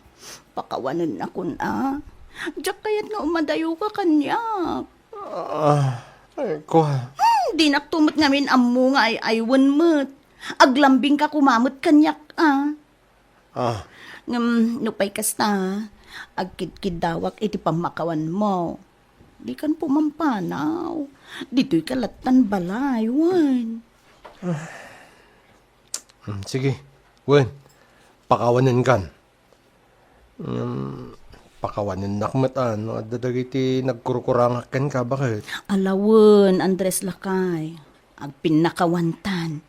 Pakawanennakon a. Diak kayat nga umadayoka kaniak. Ah, ay, kua. Hmm, dinakto met ngamin ammo nga ay-aywen met. Aglambingka koma met kaniak, a. Ah, Ngem, nupay kasta, agkidkiddawak iti pammakawanmo. Dikan pumampanaw. Ditoyka lattan balay, wen. Hmm, sige. Wen, pakawanenkan. Hmm, pakawanennak met, a, no adda dagiti nagkurkurangak kenka, baket? Ala wen, Andres lakay. Agpinnakawantan.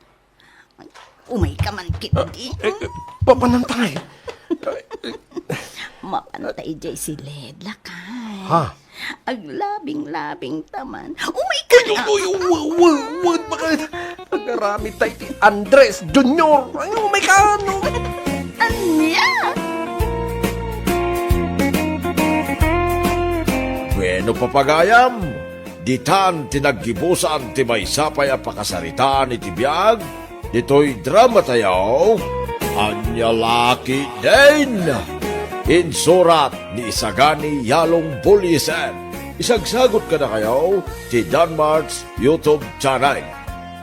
Umayka man ketdi. Eh, eh, papanantay. Mapantay jay siled lakay. Ha? Aglabing-labing taman. Umayka na. Uy, uy, uy, uy, uy, baket? Agaramid tayo ti Andres Junior. Ay, umayka, no? Ania? Bueno, papagayam, ditan ti naggibusan ti maysa pay a pakasaritaan iti biag ditoy drama tayo, Ania La Ketdin. Insurat ni Isagani Yalong Buliesen. Isagsagut kadakayo ti Danmart's YouTube channel.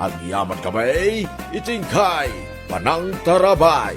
Agyaman kami iti inkay panangtarabay.